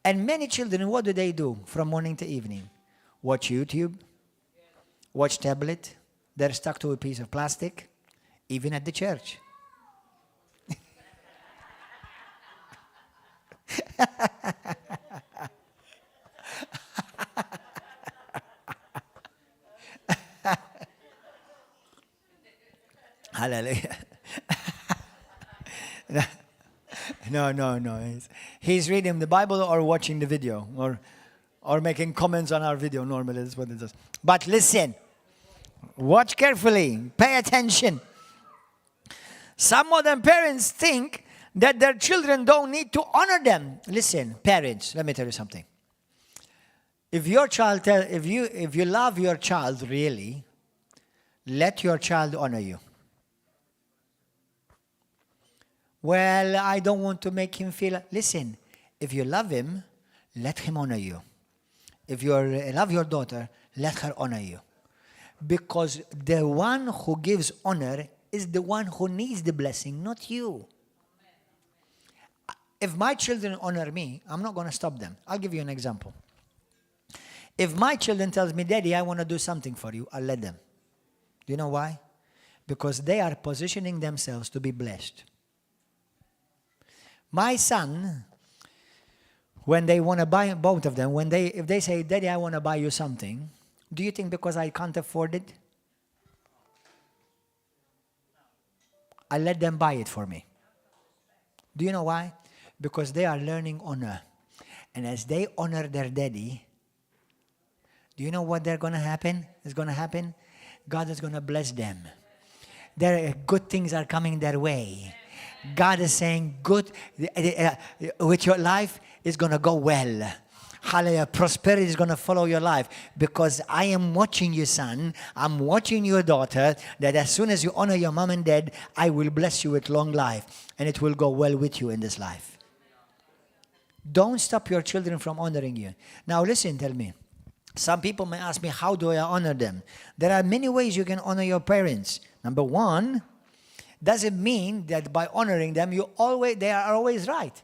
And many children, what do they do from morning to evening? Watch YouTube, watch tablet. They're stuck to a piece of plastic, even at the church. Hallelujah. No, no, no. He's reading the Bible or watching the video or making comments on our video. Normally, that's what it does. But listen, watch carefully, pay attention. Some modern parents think that their children don't need to honor them. Listen, parents, let me tell you something. If your child, tell, if you love your child really, let your child honor you. Well, I don't want to make him feel... Listen, if you love him, let him honor you. If you love your daughter, let her honor you. Because the one who gives honor is the one who needs the blessing, not you. If my children honor me, I'm not going to stop them. I'll give you an example. If my children tells me, Daddy, I want to do something for you, I'll let them. Do you know why? Because they are positioning themselves to be blessed. My son, when they want to buy, both of them, if they say, Daddy, I want to buy you something, do you think because I can't afford it? I let them buy it for me. Do you know why? Because they are learning honor. And as they honor their daddy, do you know what they're going to happen? It's going to happen? God is going to bless them. Their good things are coming their way. God is saying, good, with your life is going to go well. Hallelujah. Prosperity is going to follow your life because I am watching you, son. I'm watching your daughter. That as soon as you honor your mom and dad, I will bless you with long life and it will go well with you in this life. Don't stop your children from honoring you. Now, listen, tell me. Some people may ask me, how do I honor them? There are many ways you can honor your parents. Number one, doesn't mean that by honoring them, you always, they are always right.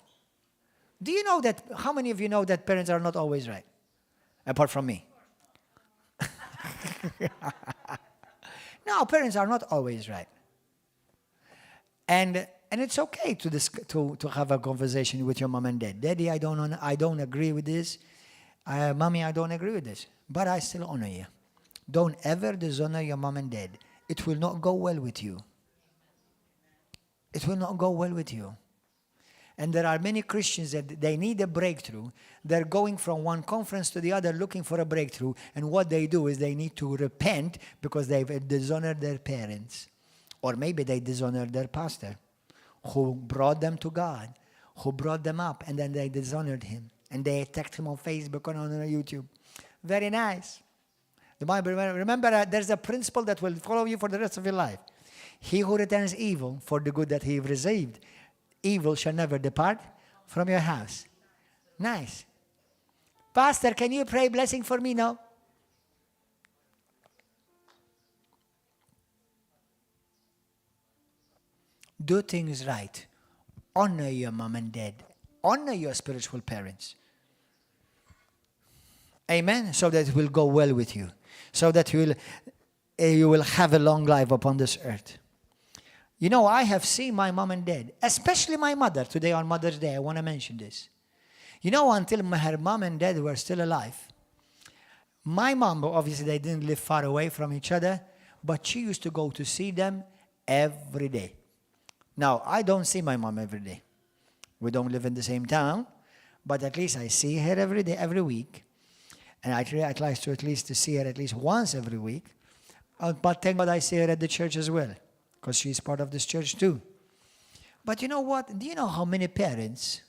Do you know that? How many of you know that parents are not always right? Apart from me. No, parents are not always right. And, and it's okay to, to, to have a conversation with your mom and dad. Daddy, I don't, I don't agree with this. Uh, mommy, I don't agree with this. But I still honor you. Don't ever dishonor your mom and dad. It will not go well with you. It will not go well with you. And there are many Christians that they need a breakthrough. They're going from one conference to the other looking for a breakthrough. And what they do is they need to repent because they've dishonored their parents. Or maybe they dishonored their pastor who brought them to God, who brought them up, and then they dishonored him. And they attacked him on Facebook and on YouTube. Very nice. The Bible, remember, uh, there's a principle that will follow you for the rest of your life. He who returns evil for the good that he received, evil shall never depart from your house. Nice. Pastor, can you pray blessing for me? No. Do things right. Honor your mom and dad. Honor your spiritual parents. Amen. So that it will go well with you. So that you will, eh, you will have a long life upon this earth. You know, I have seen my mom and dad, especially my mother. Today on Mother's Day, I want to mention this. You know, until my, her mom and dad were still alive, my mom, obviously, they didn't live far away from each other, but she used to go to see them every day. Now, I don't see my mom every day. We don't live in the same town, but at least I see her every day, every week. And I try, I try to at least to see her at least once every week. Uh, but thank God I see her at the church as well, because she's part of this church too. But you know what? Do you know how many parents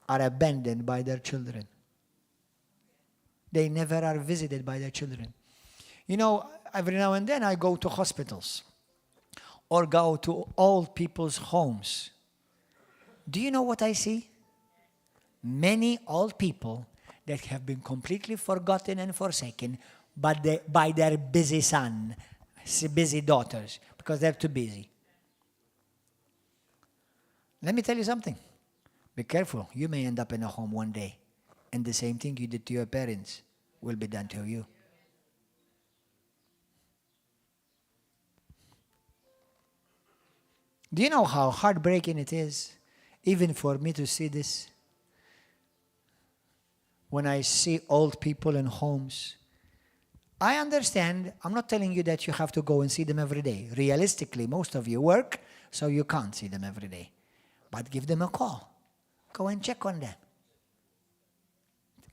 are abandoned by their children? They never are visited by their children. You know, every now and then I go to hospitals or go to old people's homes. Do you know what I see? Many old people that have been completely forgotten and forsaken but they, by their busy son, busy daughters, because they're too busy. Let me tell you something. Be careful. You may end up in a home one day, and the same thing you did to your parents will be done to you. Do you know how heartbreaking it is, even for me to see this? When I see old people in homes, I understand. I'm not telling you that you have to go and see them every day. Realistically, most of you work, so you can't see them every day. But give them a call. Go and check on them.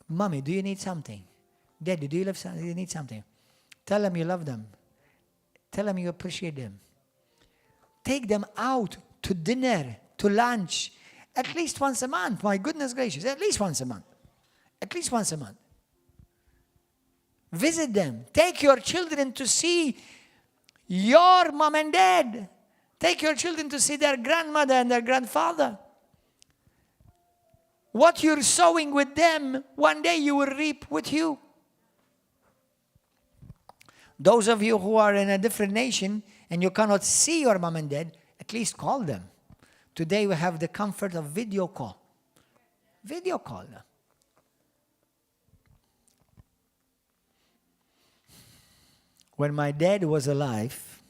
Mommy, do you need something? Daddy, do you, love, do you need something? Tell them you love them. Tell them you appreciate them. Take them out to dinner, to lunch, at least once a month. My goodness gracious, at least once a month. At least once a month. Visit them. Take your children to see your mom and dad. Take your children to see their grandmother and their grandfather. What you're sowing with them, one day you will reap with you. Those of you who are in a different nation and you cannot see your mom and dad, at least call them. Today we have the comfort of video call. Video call them. When my dad was alive,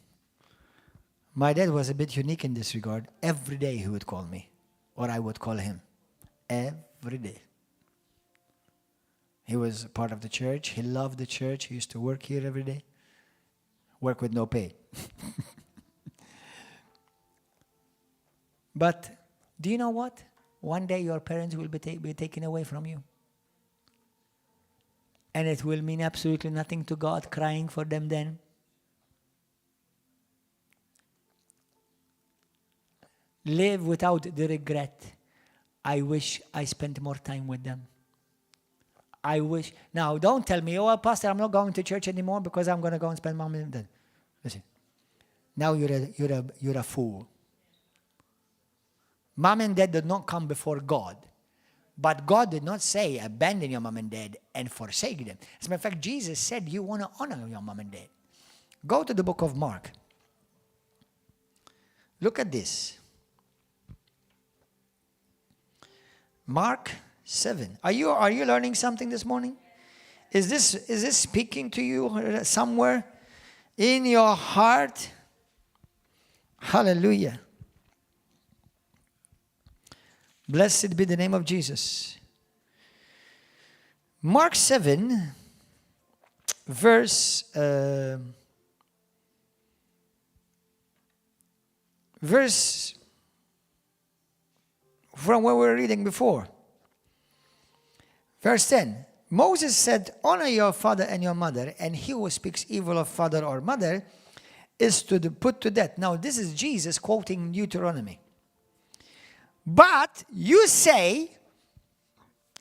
my dad was a bit unique in this regard. Every day he would call me, or I would call him. Every day. He was part of the church. He loved the church. He used to work here every day, work with no pay. but do you know what? One day your parents will be, ta- be taken away from you. And it will mean absolutely nothing to God crying for them then. Live without the regret. I wish I spent more time with them. I wish. Now, don't tell me, oh, Pastor, I'm not going to church anymore because I'm going to go and spend money with them. Listen. Now you're a fool. Mom and dad did not come before God. But God did not say, abandon your mom and dad and forsake them. As a matter of fact, Jesus said you want to honor your mom and dad. Go to the book of Mark. Look at this. Mark 7. Are you learning something this morning? Is this speaking to you somewhere in your heart? Hallelujah. Blessed be the name of Jesus. Mark 7, verse from where we were reading before. Verse 10 Moses said, Honor your father and your mother, and he who speaks evil of father or mother is to be put to death. Now, this is Jesus quoting Deuteronomy. But you say,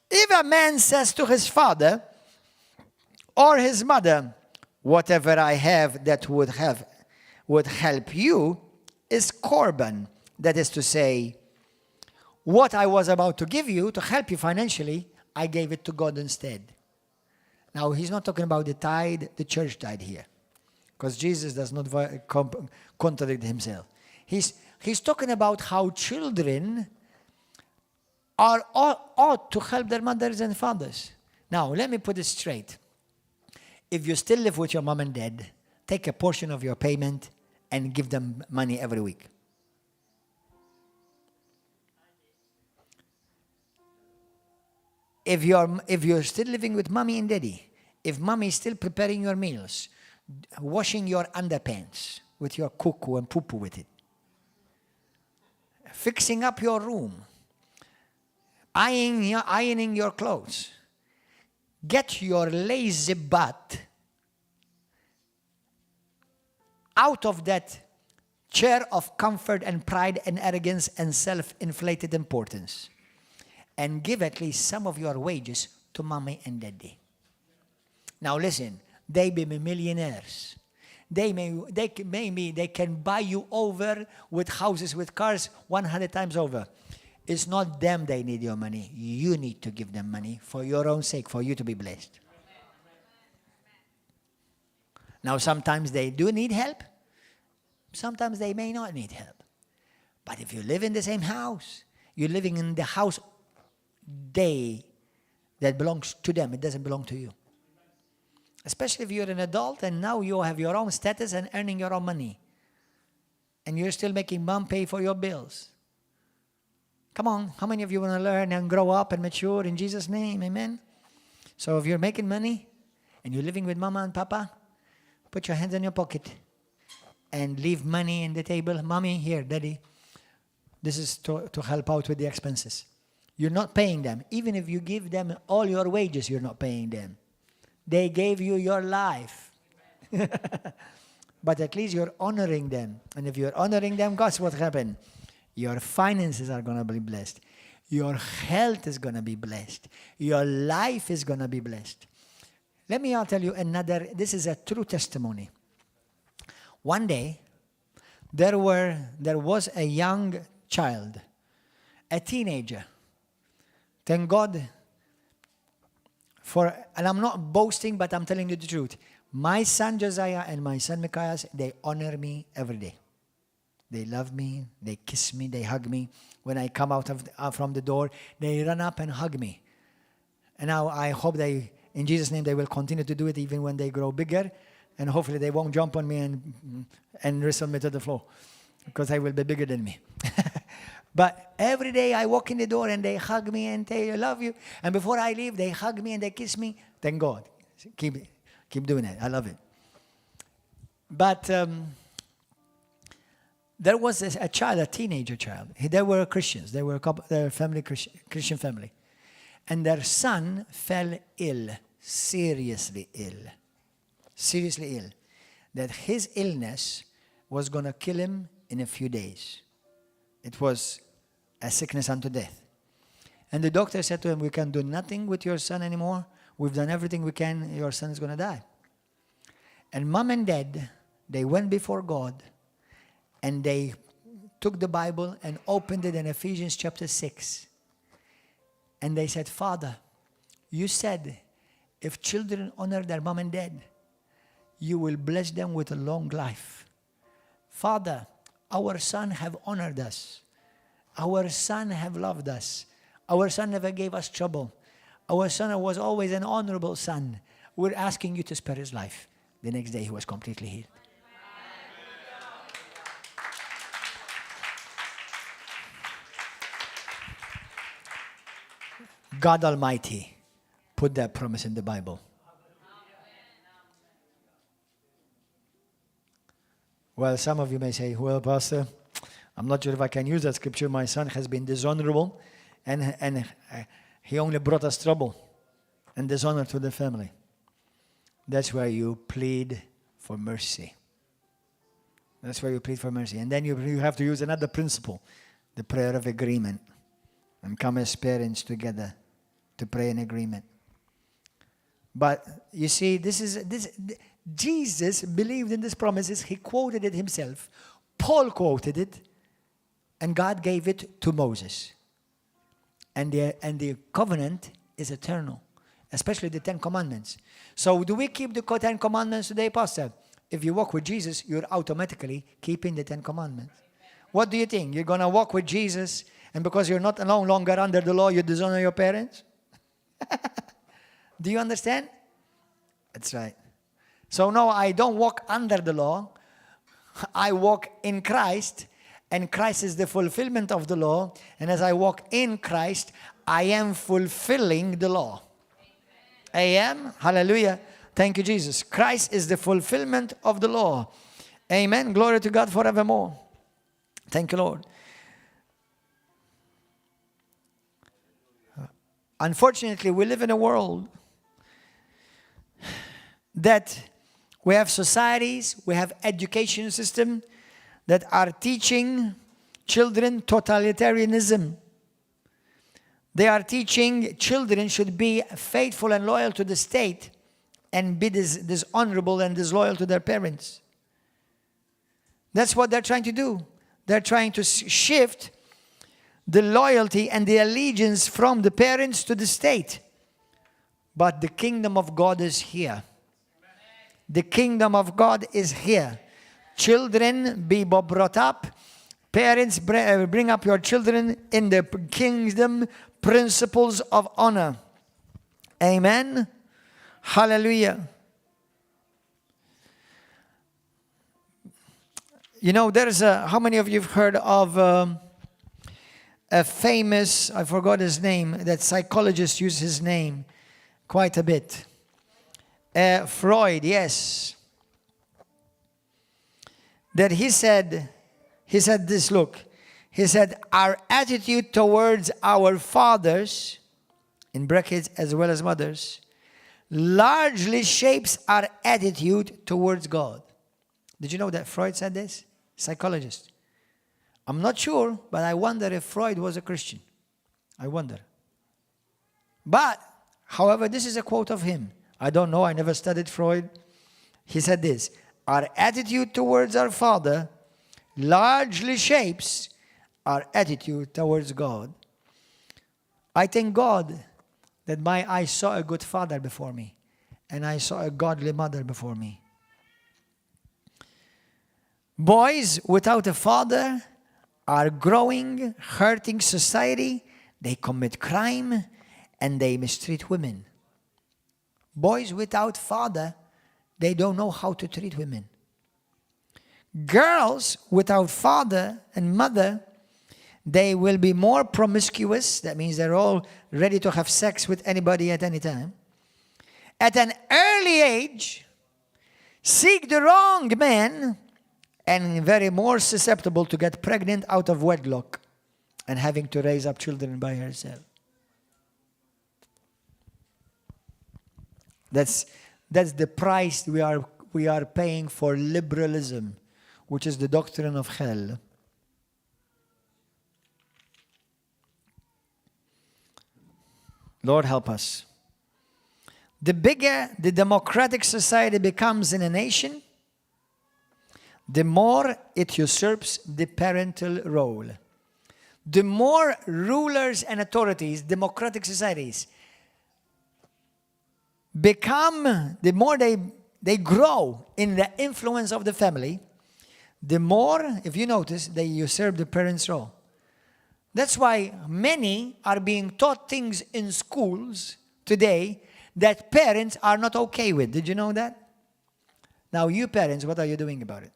if a man says to his father or his mother, whatever I have that would help you is korban. That is to say, what I was about to give you to help you financially, I gave it to God instead. Now, he's not talking about the tithe, the church tithe here, because Jesus does not contradict himself. He's talking about how children are ought to help their mothers and fathers. Now, let me put it straight. If you still live with your mom and dad, take a portion of your payment and give them money every week. If you're still living with mommy and daddy, if mommy is still preparing your meals, washing your underpants with your cuckoo and poo-poo with it, fixing up your room, ironing your clothes, get your lazy butt out of that chair of comfort and pride and arrogance and self-inflated importance, and give at least some of your wages to mommy and daddy. Now listen, they may be millionaires. They can buy you over with houses, with cars, 100 times over. It's not them they need your money. You need to give them money for your own sake, for you to be blessed. Now, sometimes they do need help. Sometimes they may not need help. But if you live in the same house, you're living in the house they that belongs to them. It doesn't belong to you. Especially if you're an adult and now you have your own status and earning your own money. And you're still making mom pay for your bills. Come on, how many of you want to learn and grow up and mature in Jesus' name? Amen? So if you're making money and you're living with mama and papa, put your hands in your pocket and leave money in the table. Mommy, here, daddy. This is to help out with the expenses. You're not paying them. Even if you give them all your wages, you're not paying them. They gave you your life. But at least you're honoring them. And if you're honoring them, guess what happened? Your finances are going to be blessed. Your health is going to be blessed. Your life is going to be blessed. Let me tell you another, this is a true testimony. One day, there was a young child, a teenager. Thank God for, and I'm not boasting, but I'm telling you the truth. My son Josiah and my son Micaiah, they honor me every day. They love me, they kiss me, they hug me. When I come out from the door, they run up and hug me. And now I hope they, in Jesus' name, they will continue to do it even when they grow bigger. And hopefully they won't jump on me and wrestle me to the floor, because they will be bigger than me. But every day I walk in the door and they hug me and say, I love you. And before I leave, they hug me and they kiss me. Thank God. Keep doing it. I love it. But there was a child, a teenager child. They were Christians. They were a couple, their family, Christian family. And their son fell ill, seriously ill. Seriously ill. That his illness was going to kill him in a few days. It was a sickness unto death. And the doctor said to him, We can do nothing with your son anymore. We've done everything we can. Your son is going to die. And mom and dad, they went before God and they took the Bible and opened it in Ephesians chapter 6. And they said, Father, you said if children honor their mom and dad, you will bless them with a long life. Father, our son have honored us. Our son have loved us. Our son never gave us trouble. Our son was always an honorable son. We're asking you to spare his life. The next day he was completely healed. God Almighty put that promise in the Bible. Well, some of you may say, well, Pastor, I'm not sure if I can use that scripture. My son has been dishonorable and, and uh, he only brought us trouble and dishonor to the family. That's where you plead for mercy. That's where you plead for mercy. And then you, you have to use another principle the prayer of agreement. And come as parents together to pray in agreement. But you see, this is this Jesus believed in these promises. He quoted it himself. Paul quoted it, and God gave it to Moses. And the, and the covenant is eternal, especially the Ten Commandments. So, do we keep the Ten Commandments today, Pastor? If you walk with Jesus, you're automatically keeping the Ten Commandments. What do you think? You're going to walk with Jesus, and because you're not no longer under the law, you dishonor your parents? do you understand? That's right. So, no, I don't walk under the law. I walk in Christ, and Christ is the fulfillment of the law. And as I walk in Christ, I am fulfilling the law. Amen. Hallelujah. Thank you, Jesus. Christ is the fulfillment of the law. Amen. Glory to God forevermore. Thank you, Lord. Unfortunately, we live in a world that we have societies, we have education system that are teaching children totalitarianism. They are teaching children should be faithful and loyal to the state and be dis- dishonorable and disloyal to their parents. That's what they're trying to do. They're trying to shift the loyalty and the allegiance from the parents to the state. But the kingdom of God is here. The kingdom of God is here. Children be brought up. Parents, uh, bring up your children in the kingdom principles of honor. Amen. Hallelujah. You know, there's a, how many of you have heard of um, a famous, I forgot his name, that psychologists use his name quite a bit. Uh, Freud, yes. That he said, he said this look, he said, our attitude towards our fathers, in brackets as well as mothers, largely shapes our attitude towards God. Did you know that Freud said this? Psychologist. I'm not sure, but I wonder if Freud was a Christian. I wonder. But, however, this is a quote of him. I don't know, I never studied Freud. He said this Our attitude towards our Father largely shapes our attitude towards God. I thank God that my I saw a good father before me and I saw a godly mother before me. Boys without a father are growing, hurting society. They commit crime and they mistreat women. Boys without father, they don't know how to treat women. Girls without father and mother, they will be more promiscuous. That means they're all ready to have sex with anybody at any time. At an early age, seek the wrong man and very more susceptible to get pregnant out of wedlock and having to raise up children by herself. That's, that's the price we are, we are paying for liberalism, which is the doctrine of hell. Lord help us. The bigger the democratic society becomes in a nation, the more it usurps the parental role. The more rulers and authorities, democratic societies, become, the more they grow in the influence of the family, the more, if you notice, they usurp the parents' role. That's why many are being taught things in schools today that parents are not okay with. Did you know that? Now, you parents, what are you doing about it?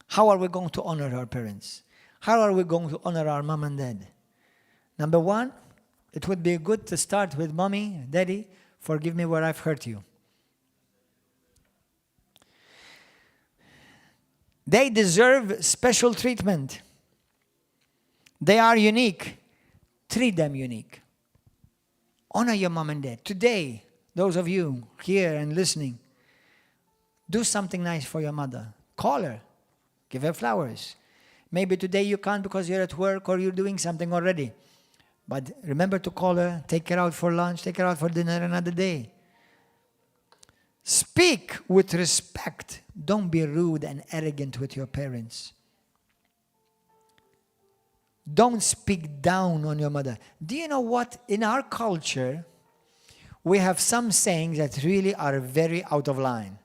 How are we going to honor our parents? How are we going to honor our mom and dad? Number one, it would be good to start with mommy, daddy, forgive me where I've hurt you. They deserve special treatment. They are unique. Treat them unique. Honor your mom and dad. Today, those of you here and listening, do something nice for your mother. Call her. Give her flowers. Maybe today you can't because you're at work or you're doing something already. But remember to call her, take her out for lunch, take her out for dinner another day. Speak with respect. Don't be rude and arrogant with your parents. Don't speak down on your mother. Do you know what? In our culture, we have some sayings that really are very out of line.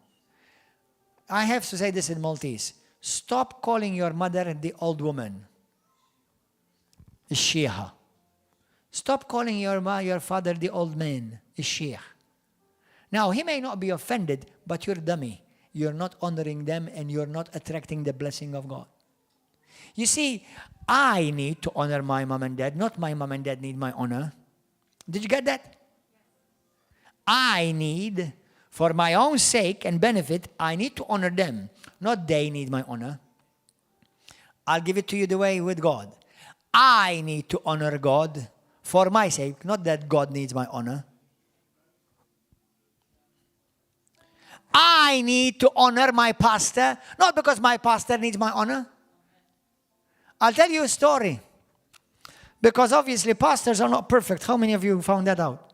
I have to say this in Maltese. Stop calling your mother the old woman. Ix-xiħa. Stop calling your, ma, your father the old man. Ix-xiħ. Now, he may not be offended, but you're dummy. You're not honoring them and you're not attracting the blessing of God. You see, I need to honor my mom and dad, not my mom and dad need my honor. Did you get that? I need, for my own sake and benefit, I need to honor them, not they need my honor. I'll give it to you the way with God. I need to honor God for my sake, not that God needs my honor. I need to honor my pastor, not because my pastor needs my honor. I'll tell you a story. Because obviously, pastors are not perfect. How many of you found that out?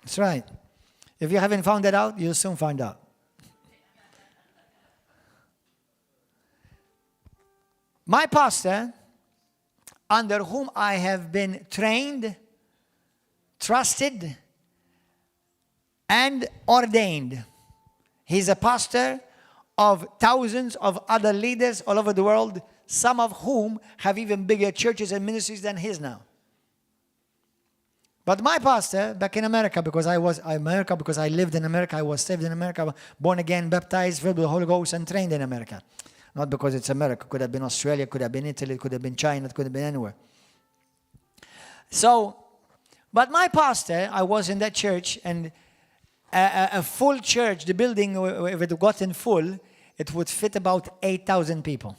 That's right. If you haven't found that out, you'll soon find out. My pastor, under whom I have been trained, trusted, and ordained. He's a pastor of thousands of other leaders all over the world, some of whom have even bigger churches and ministries than his now. But my pastor back in America, because I was America, because I lived in America, I was saved in America, born again, baptized, filled with the Holy Ghost, and trained in America. Not because it's America, could have been Australia, could have been Italy, could have been China, it could have been anywhere. So, but my pastor, I was in that church, and a, a, a full church, the building, if it got in full, it would fit about 8,000 people.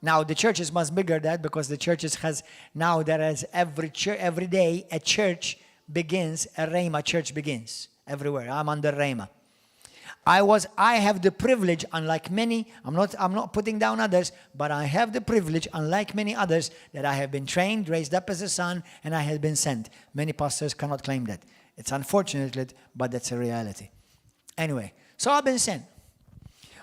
Now the church is much bigger than that because the churches has now there is every church every day a church begins a Rhema church begins everywhere. I'm under Rhema. I was I have the privilege, unlike many, I'm not I'm not putting down others, but I have the privilege, unlike many others, that I have been trained, raised up as a son, and I have been sent. Many pastors cannot claim that. It's unfortunate, but that's a reality. Anyway, so I've been sent.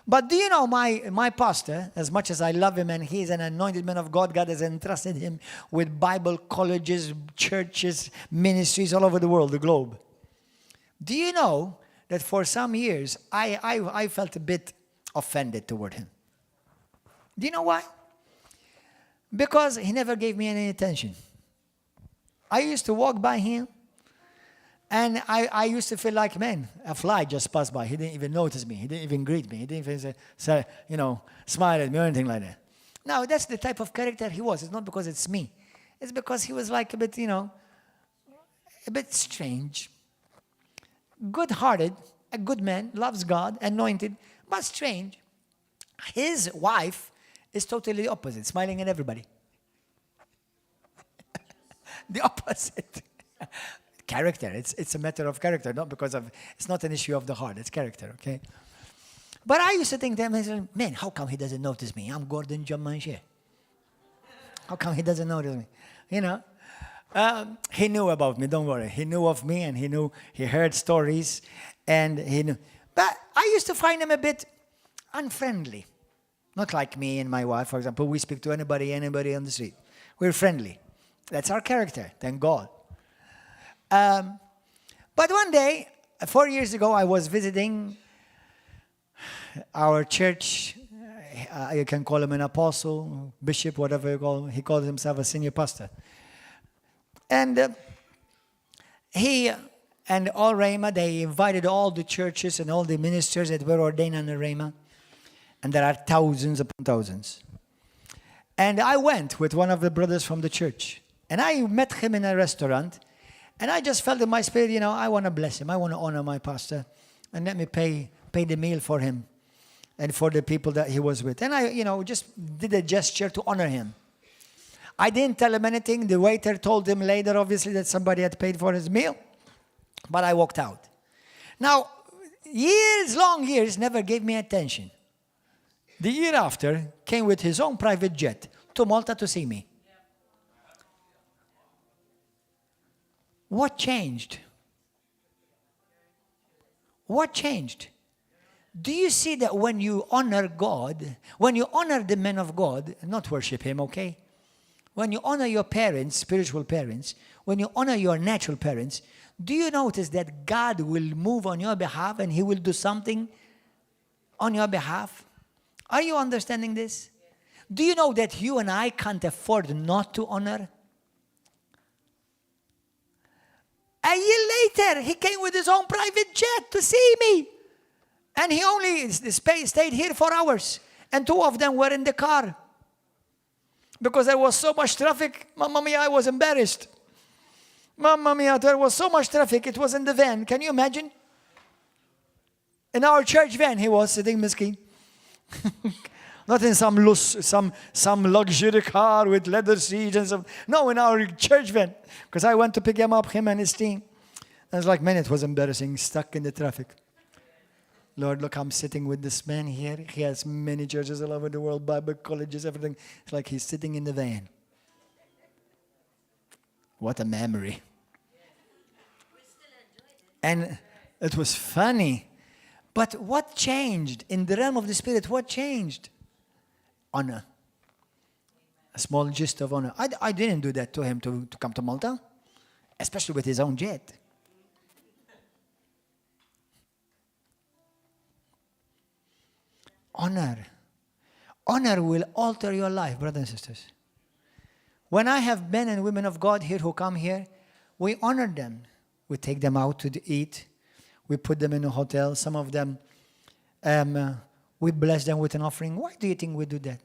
But do you know my, my pastor, as much as I love him and he's an anointed man of God, God has entrusted him with Bible colleges, churches, ministries all over the world, the globe. Do you know that for some years I, I, I felt a bit offended toward him? Do you know why? Because he never gave me any attention. I used to walk by him and I, I used to feel like, man, a fly just passed by. He didn't even notice me. He didn't even greet me. He didn't even say, say, you know, smile at me or anything like that. Now, that's the type of character he was. It's not because it's me. It's because he was like a bit, you know, a bit strange. Good-hearted, a good man, loves God, anointed, but strange. His wife is totally opposite, smiling at everybody. the opposite. character. It's, it's a matter of character, not because of, it's not an issue of the heart, it's character, okay? But I used to think that, man, how come he doesn't notice me? I'm Gordon John Manchè. How come he doesn't notice me? You know? He knew about me, don't worry. He knew of me and he knew, he heard stories and he knew. But I used to find him a bit unfriendly. Not like me and my wife, for example. We speak to anybody, anybody on the street. We're friendly. That's our character, thank God. But one day, 4 years ago, I was visiting our church. You can call him an apostle, bishop, whatever you call him. He calls himself a senior pastor. And he and all Rhema, they invited all the churches and all the ministers that were ordained under Rhema. And there are thousands upon thousands. And I went with one of the brothers from the church. And I met him in a restaurant. And I just felt in my spirit, I want to bless him. I want to honor my pastor. And let me pay the meal for him and for the people that he was with. And I just did a gesture to honor him. I didn't tell him anything. The waiter told him later, obviously, that somebody had paid for his meal. But I walked out. Now, years, long years, never gave me attention. The year after, came with his own private jet to Malta to see me. What changed? What changed? Do you see that when you honor God, when you honor the man of God, not worship him, okay? When you honor your parents, spiritual parents, when you honor your natural parents, do you notice that God will move on your behalf and he will do something on your behalf? Are you understanding this? Do you know that you and I can't afford not to honor? A year later, he came with his own private jet to see me. And he only stayed here 4 hours. And two of them were in the car. Because there was so much traffic, Mamma mia, I was embarrassed. Mamma mia, there was so much traffic, it was in the van. Can you imagine? In our church van, he was sitting, miskin. Not in some loose, some luxury car with leather seats and some. No, in our church van. Because I went to pick him up, him and his team. And it's like, man, it was embarrassing, stuck in the traffic. Lord, look, I'm sitting with this man here. He has many churches all over the world, Bible colleges, everything. It's like he's sitting in the van. What a memory. And it was funny. But what changed in the realm of the spirit? What changed? Honor. A small gist of honor. I didn't do that to him to come to Malta, especially with his own jet. Honor. Honor will alter your life, brothers and sisters. When I have men and women of God here who come here, we honor them. We take them out to eat. We put them in a hotel. Some of them, we bless them with an offering. Why do you think we do that?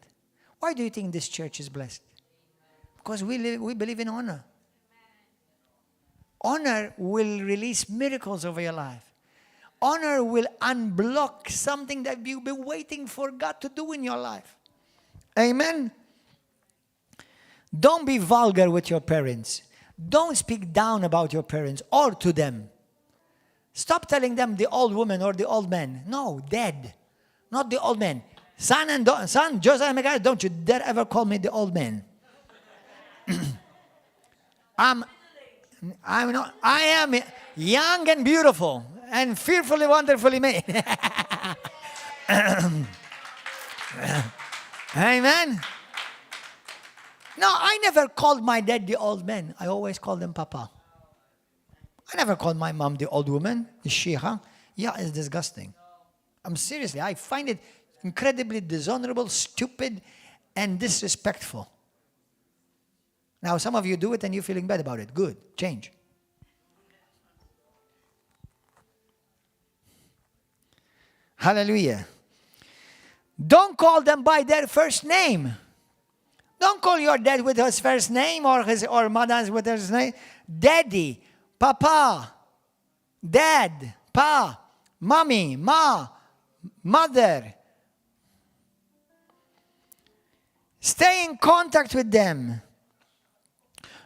Why do you think this church is blessed? Because we believe in honor. Honor will release miracles over your life. Honor will unblock something that you've been waiting for God to do in your life. Amen. Don't be vulgar with your parents. Don't speak down about your parents or to them. Stop telling them the old woman or the old man. No, dead. Not the old man. Son and son, Josiah Micaiah, don't you dare ever call me the old man. I'm not, I am young and beautiful and fearfully, wonderfully made. Amen. No, I never called my dad the old man. I always called him Papa. I never called my mom the old woman, the xiħa. Yeah, it's disgusting. I'm seriously, I find it incredibly dishonorable, stupid, and disrespectful. Now, some of you do it and you're feeling bad about it. Good. Change. Hallelujah. Don't call them by their first name. Don't call your dad with his first name or his or mother's with his name. Daddy, papa, dad, pa, mommy, ma, mother. Stay in contact with them.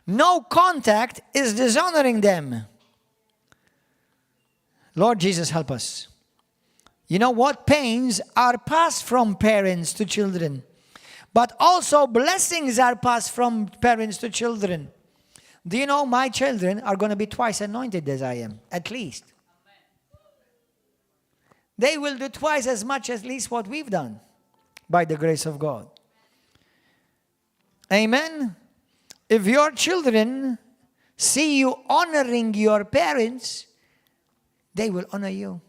No contact is dishonoring them. Lord Jesus, help us. You know what? Pains are passed from parents to children. But also blessings are passed from parents to children. Do you know my children are going to be twice anointed as I am, at least? They will do twice as much at least what we've done by the grace of God. Amen. If your children see you honoring your parents, they will honor you.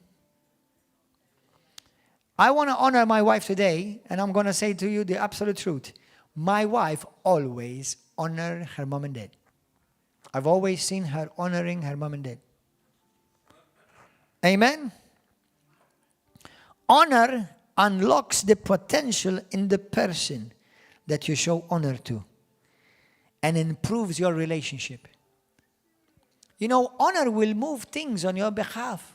I want to honor my wife today, and I'm going to say to you the absolute truth. My wife always honor her mom and dad. I've always seen her honoring her mom and dad. Amen. Honor unlocks the potential in the person that you show honor to and improves your relationship. Honor will move things on your behalf.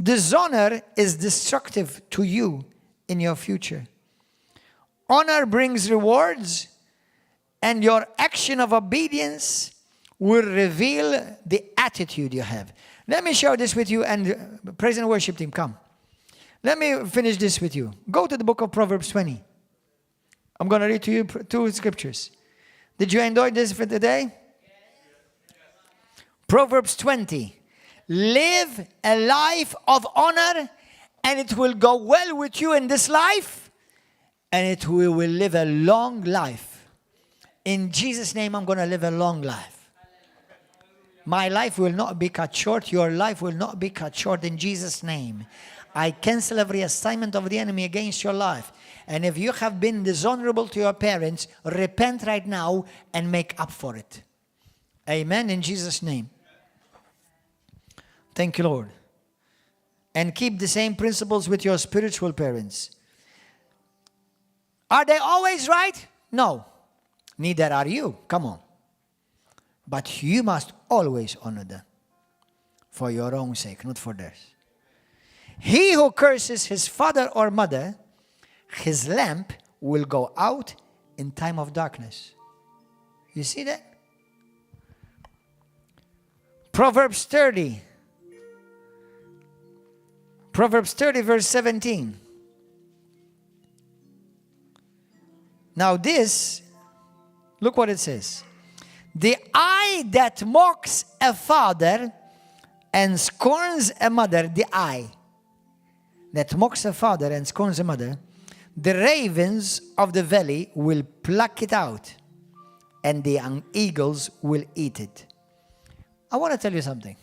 Dishonor is destructive to you in your future. Honor brings rewards, and your action of obedience will reveal the attitude you have. Let me share this with you, and praise and worship team, come. Let me finish this with you. Go to the book of Proverbs 20. I'm going to read to you two scriptures. Did you enjoy this for today? Proverbs 20. Live a life of honor, and it will go well with you in this life, and it will live a long life. In Jesus' name, I'm going to live a long life. My life will not be cut short. Your life will not be cut short in Jesus' name. I cancel every assignment of the enemy against your life. And if you have been dishonorable to your parents, repent right now and make up for it. Amen in Jesus' name. Thank you, Lord. And keep the same principles with your spiritual parents. Are they always right? No. Neither are you. Come on. But you must always honor them for your own sake, not for theirs. He who curses his father or mother, his lamp will go out in time of darkness. You see that? Proverbs 30. Proverbs 30, verse 17. Now this, look what it says. The eye that mocks a father and scorns a mother, the eye that mocks a father and scorns a mother, the ravens of the valley will pluck it out, and the eagles will eat it. I want to tell you something.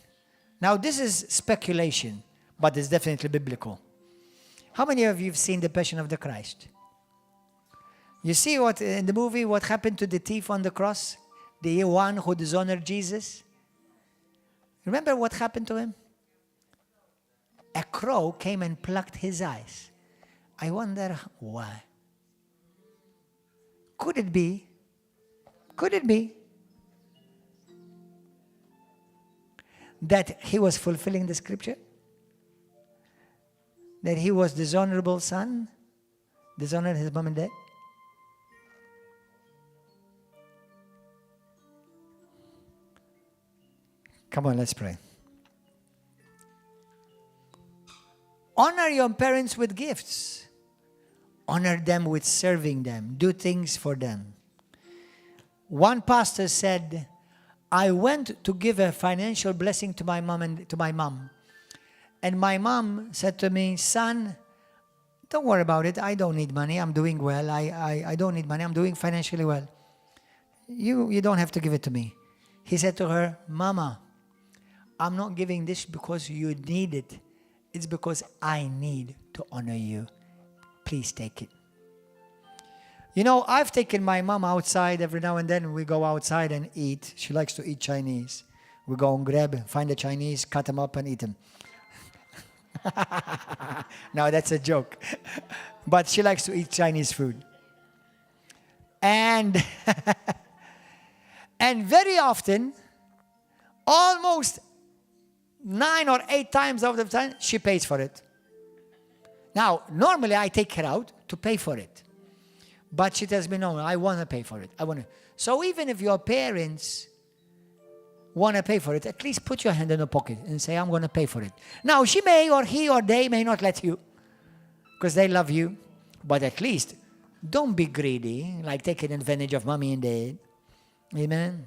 Now, this is speculation, but it's definitely biblical. How many of you have seen The Passion of the Christ? You see what in the movie, what happened to the thief on the cross? The one who dishonored Jesus? Remember what happened to him? A crow came and plucked his eyes. I wonder why. Could it be? Could it be that he was fulfilling the scripture? That he was dishonorable son? Dishonored his mom and dad? Come on, let's pray. Honor your parents with gifts. Honor them with serving them. Do things for them. One pastor said, I went to give a financial blessing to my mom and to my mom. And my mom said to me, son, don't worry about it. I don't need money. I'm doing well. I don't need money. I'm doing financially well. You don't have to give it to me. He said to her, Mama, I'm not giving this because you need it. It's because I need to honor you. Please take it. I've taken my mom outside every now and then. We go outside and eat. She likes to eat Chinese. We go and grab, find a Chinese, cut them up and eat them. No, that's a joke. But she likes to eat Chinese food. And very often, almost 9 or 8 times out of 10, she pays for it. Now, normally I take her out to pay for it. But she tells me, no, I want to pay for it. I want to. So even if your parents want to pay for it, at least put your hand in the pocket and say, I'm going to pay for it. Now, she may or he or they may not let you because they love you. But at least don't be greedy, like taking advantage of mommy and dad. Amen.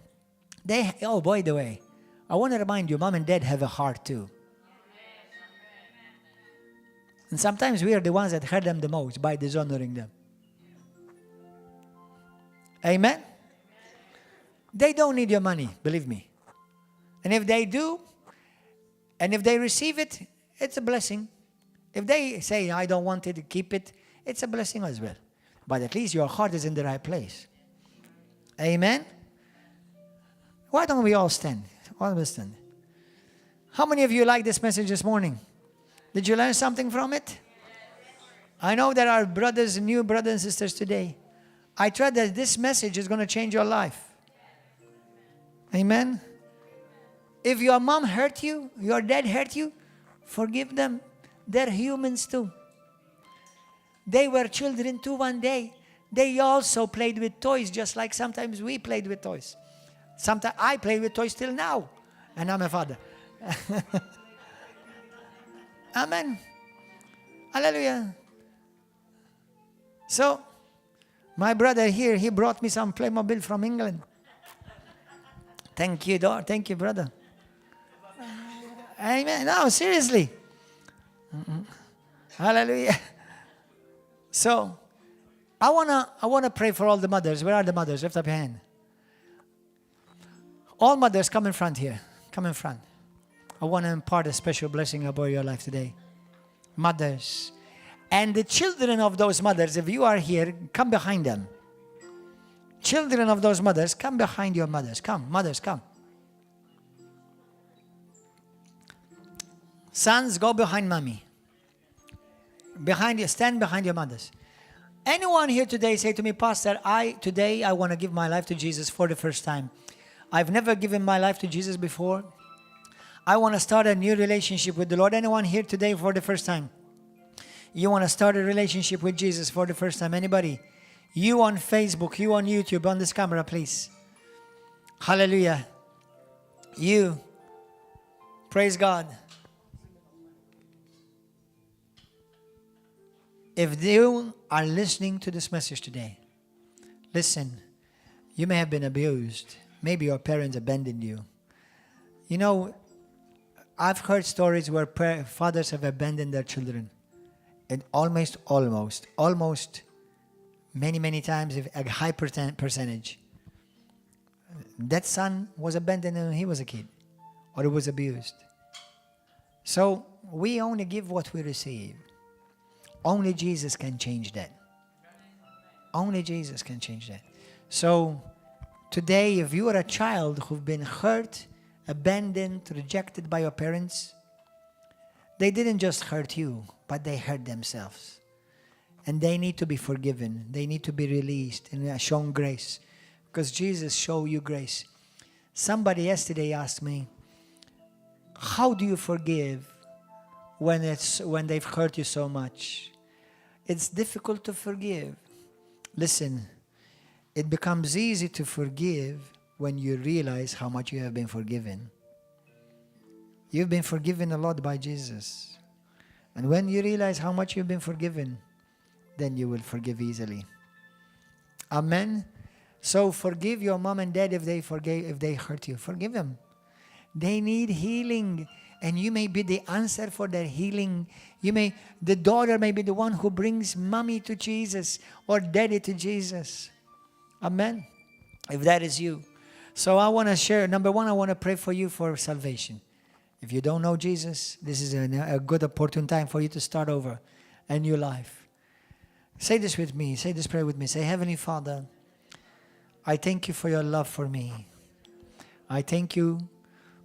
Oh, by the way, I want to remind you, mom and dad have a heart too. And sometimes we are the ones that hurt them the most by dishonoring them. Amen? They don't need your money, believe me. And if they do, and if they receive it, it's a blessing. If they say, "I don't want it, keep it," it's a blessing as well. But at least your heart is in the right place. Amen? Why don't we all stand? Why don't we stand? How many of you like this message this morning? Did you learn something from it? I know there are brothers, new brothers and sisters today. I trust that this message is going to change your life. Amen. If your mom hurt you, your dad hurt you, forgive them. They're humans too. They were children too one day. They also played with toys just like sometimes we played with toys. Sometimes I play with toys till now, and I'm a father. Amen. Hallelujah. So, my brother here, he brought me some Playmobil from England. Thank you, dog. Thank you, brother. Amen. No, seriously. Hallelujah. So, I wanna pray for all the mothers. Where are the mothers? Lift up your hand. All mothers, come in front here. Come in front. I want to impart a special blessing about your life today. Mothers. And the children of those mothers, if you are here, come behind them. Children of those mothers, come behind your mothers. Come, mothers, come. Sons, go behind mommy. Behind you, stand behind your mothers. Anyone here today say to me, "Pastor, I today I want to give my life to Jesus for the first time. I've never given my life to Jesus before. I want to start a new relationship with the Lord." Anyone here today for the first time? You want to start a relationship with Jesus for the first time? Anybody? You on Facebook, you on YouTube, on this camera, please. Hallelujah. You. Praise God. If you are listening to this message today, listen, you may have been abused. Maybe your parents abandoned you. I've heard stories where fathers have abandoned their children. And almost, almost, almost many, many times, if a high percentage, that son was abandoned when he was a kid or he was abused. So we only give what we receive. Only Jesus can change that. Only Jesus can change that. So today, if you are a child who've been hurt, abandoned, rejected by your parents, they didn't just hurt you, but they hurt themselves. And they need to be forgiven. They need to be released and shown grace. Because Jesus showed you grace. Somebody yesterday asked me, "How do you forgive when they've hurt you so much? It's difficult to forgive." Listen, it becomes easy to forgive when you realize how much you have been forgiven. You've been forgiven a lot by Jesus. And when you realize how much you've been forgiven, then you will forgive easily. Amen. So forgive your mom and dad if they hurt you. Forgive them. They need healing, and you may be the answer for their healing. The daughter may be the one who brings mommy to Jesus or daddy to Jesus. Amen. If that is you. So I want to share, number one, I want to pray for you for salvation. If you don't know Jesus, this is a good opportune time for you to start over a new life. Say this with me. Say this prayer with me. Say, "Heavenly Father, I thank you for your love for me. I thank you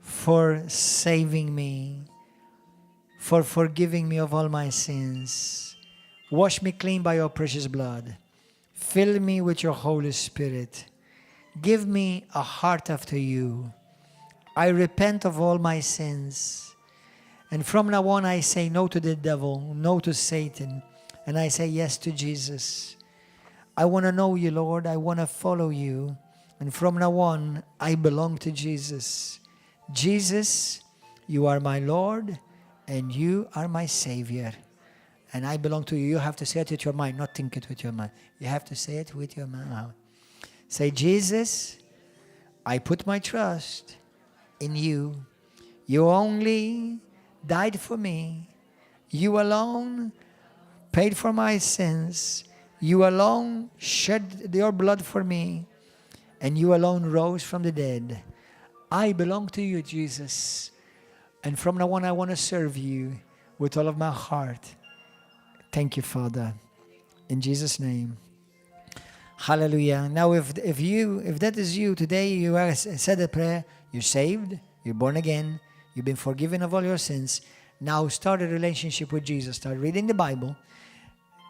for saving me, for forgiving me of all my sins. Wash me clean by your precious blood. Fill me with your Holy Spirit. Give me a heart after you. I repent of all my sins. And from now on, I say no to the devil, no to Satan, and I say yes to Jesus. I want to know you, Lord. I want to follow you. And from now on, I belong to Jesus. Jesus, you are my Lord and you are my Savior." And I belong to you. You have to say it with your mind, not think it with your mind. You have to say it with your mouth. Say, "Jesus, I put my trust in you. You only died for me. You alone paid for my sins. You alone shed your blood for me. And you alone rose from the dead. I belong to you, Jesus. And from now on, I want to serve you with all of my heart. Thank you, Father. In Jesus' name." Hallelujah. Now, if that is you today, you have said a prayer, you're saved, you're born again, you've been forgiven of all your sins. Now start a relationship with Jesus. Start reading the Bible,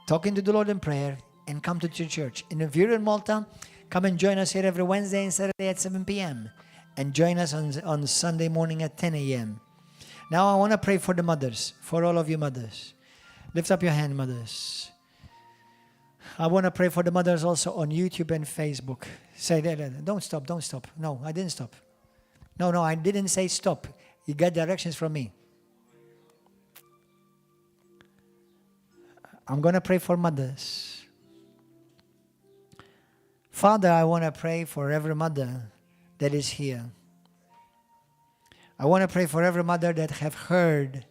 talking to the Lord in prayer, and come to the church. And if you're in Malta, come and join us here every Wednesday and Saturday at 7 p.m. And join us on Sunday morning at 10 a.m. Now I want to pray for the mothers, for all of you mothers. Lift up your hand, mothers. I want to pray for the mothers also on YouTube and Facebook. Say that. Don't stop, don't stop. No, I didn't stop. No, I didn't say stop. You get directions from me. I'm going to pray for mothers. Father, I want to pray for every mother that is here. I want to pray for every mother that have heard.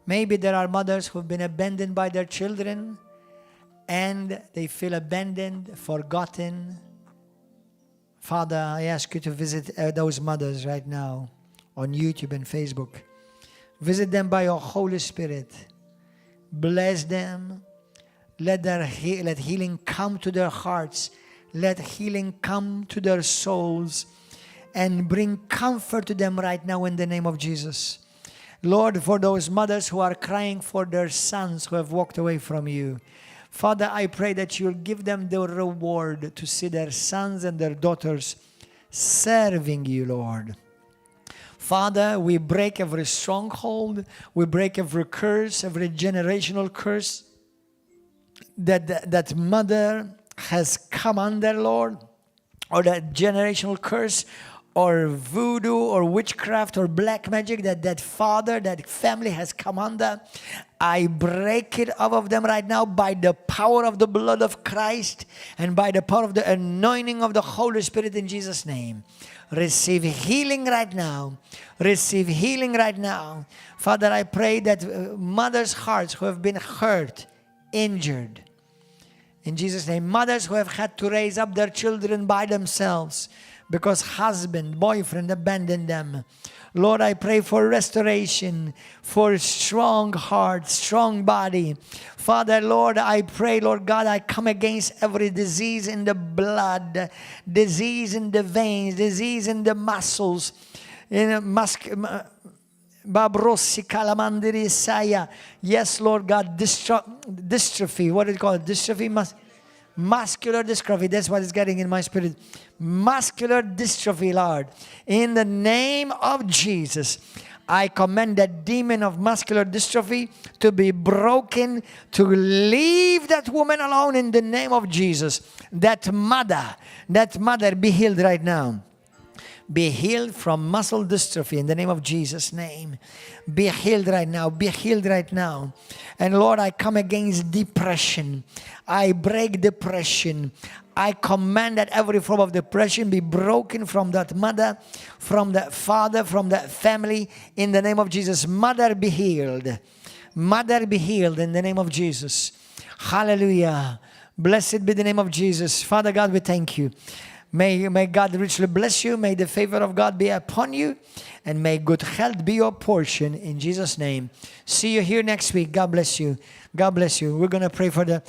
Maybe there are mothers who've been abandoned by their children and they feel abandoned, forgotten. Father, I ask you to visit those mothers right now on YouTube and Facebook. Visit them by your Holy Spirit. Bless them. Let healing come to their hearts. Let healing come to their souls and bring comfort to them right now in the name of Jesus. Lord, for those mothers who are crying for their sons who have walked away from you, Father, I pray that you'll give them the reward to see their sons and their daughters serving you, Lord. Father, we break every stronghold, we break every curse, every generational curse that mother has come under, Lord, or that generational curse or voodoo or witchcraft or black magic that that father, that family has come under. I break it off of them right now by the power of the blood of Christ and by the power of the anointing of the Holy Spirit in Jesus' name. Receive healing right now. Receive healing right now. Father, I pray that mothers' hearts who have been hurt, injured, in Jesus' name, mothers who have had to raise up their children by themselves because husband, boyfriend abandoned them. Lord, I pray for restoration, for strong heart, strong body. Father, Lord, I pray, Lord God, I come against every disease in the blood, disease in the veins, disease in the muscles, in Babrossi kalamandiri saya. Yes, Lord God, dystrophy. What do you call it? Dystrophy? Muscular dystrophy. That's what is getting in my spirit. Muscular dystrophy, Lord. In the name of Jesus, I command that demon of muscular dystrophy to be broken, to leave that woman alone in the name of Jesus. That mother be healed right now. Be healed from muscle dystrophy in the name of Jesus' name. Be healed right now. Be healed right now. And Lord, I come against depression. I break depression. I command that every form of depression be broken from that mother, from that father, from that family in the name of Jesus. Mother, be healed. Mother, be healed in the name of Jesus. Hallelujah. Blessed be the name of Jesus. Father God, we thank you. May God richly bless you. May the favor of God be upon you. And may good health be your portion in Jesus' name. See you here next week. God bless you. God bless you. We're going to pray for the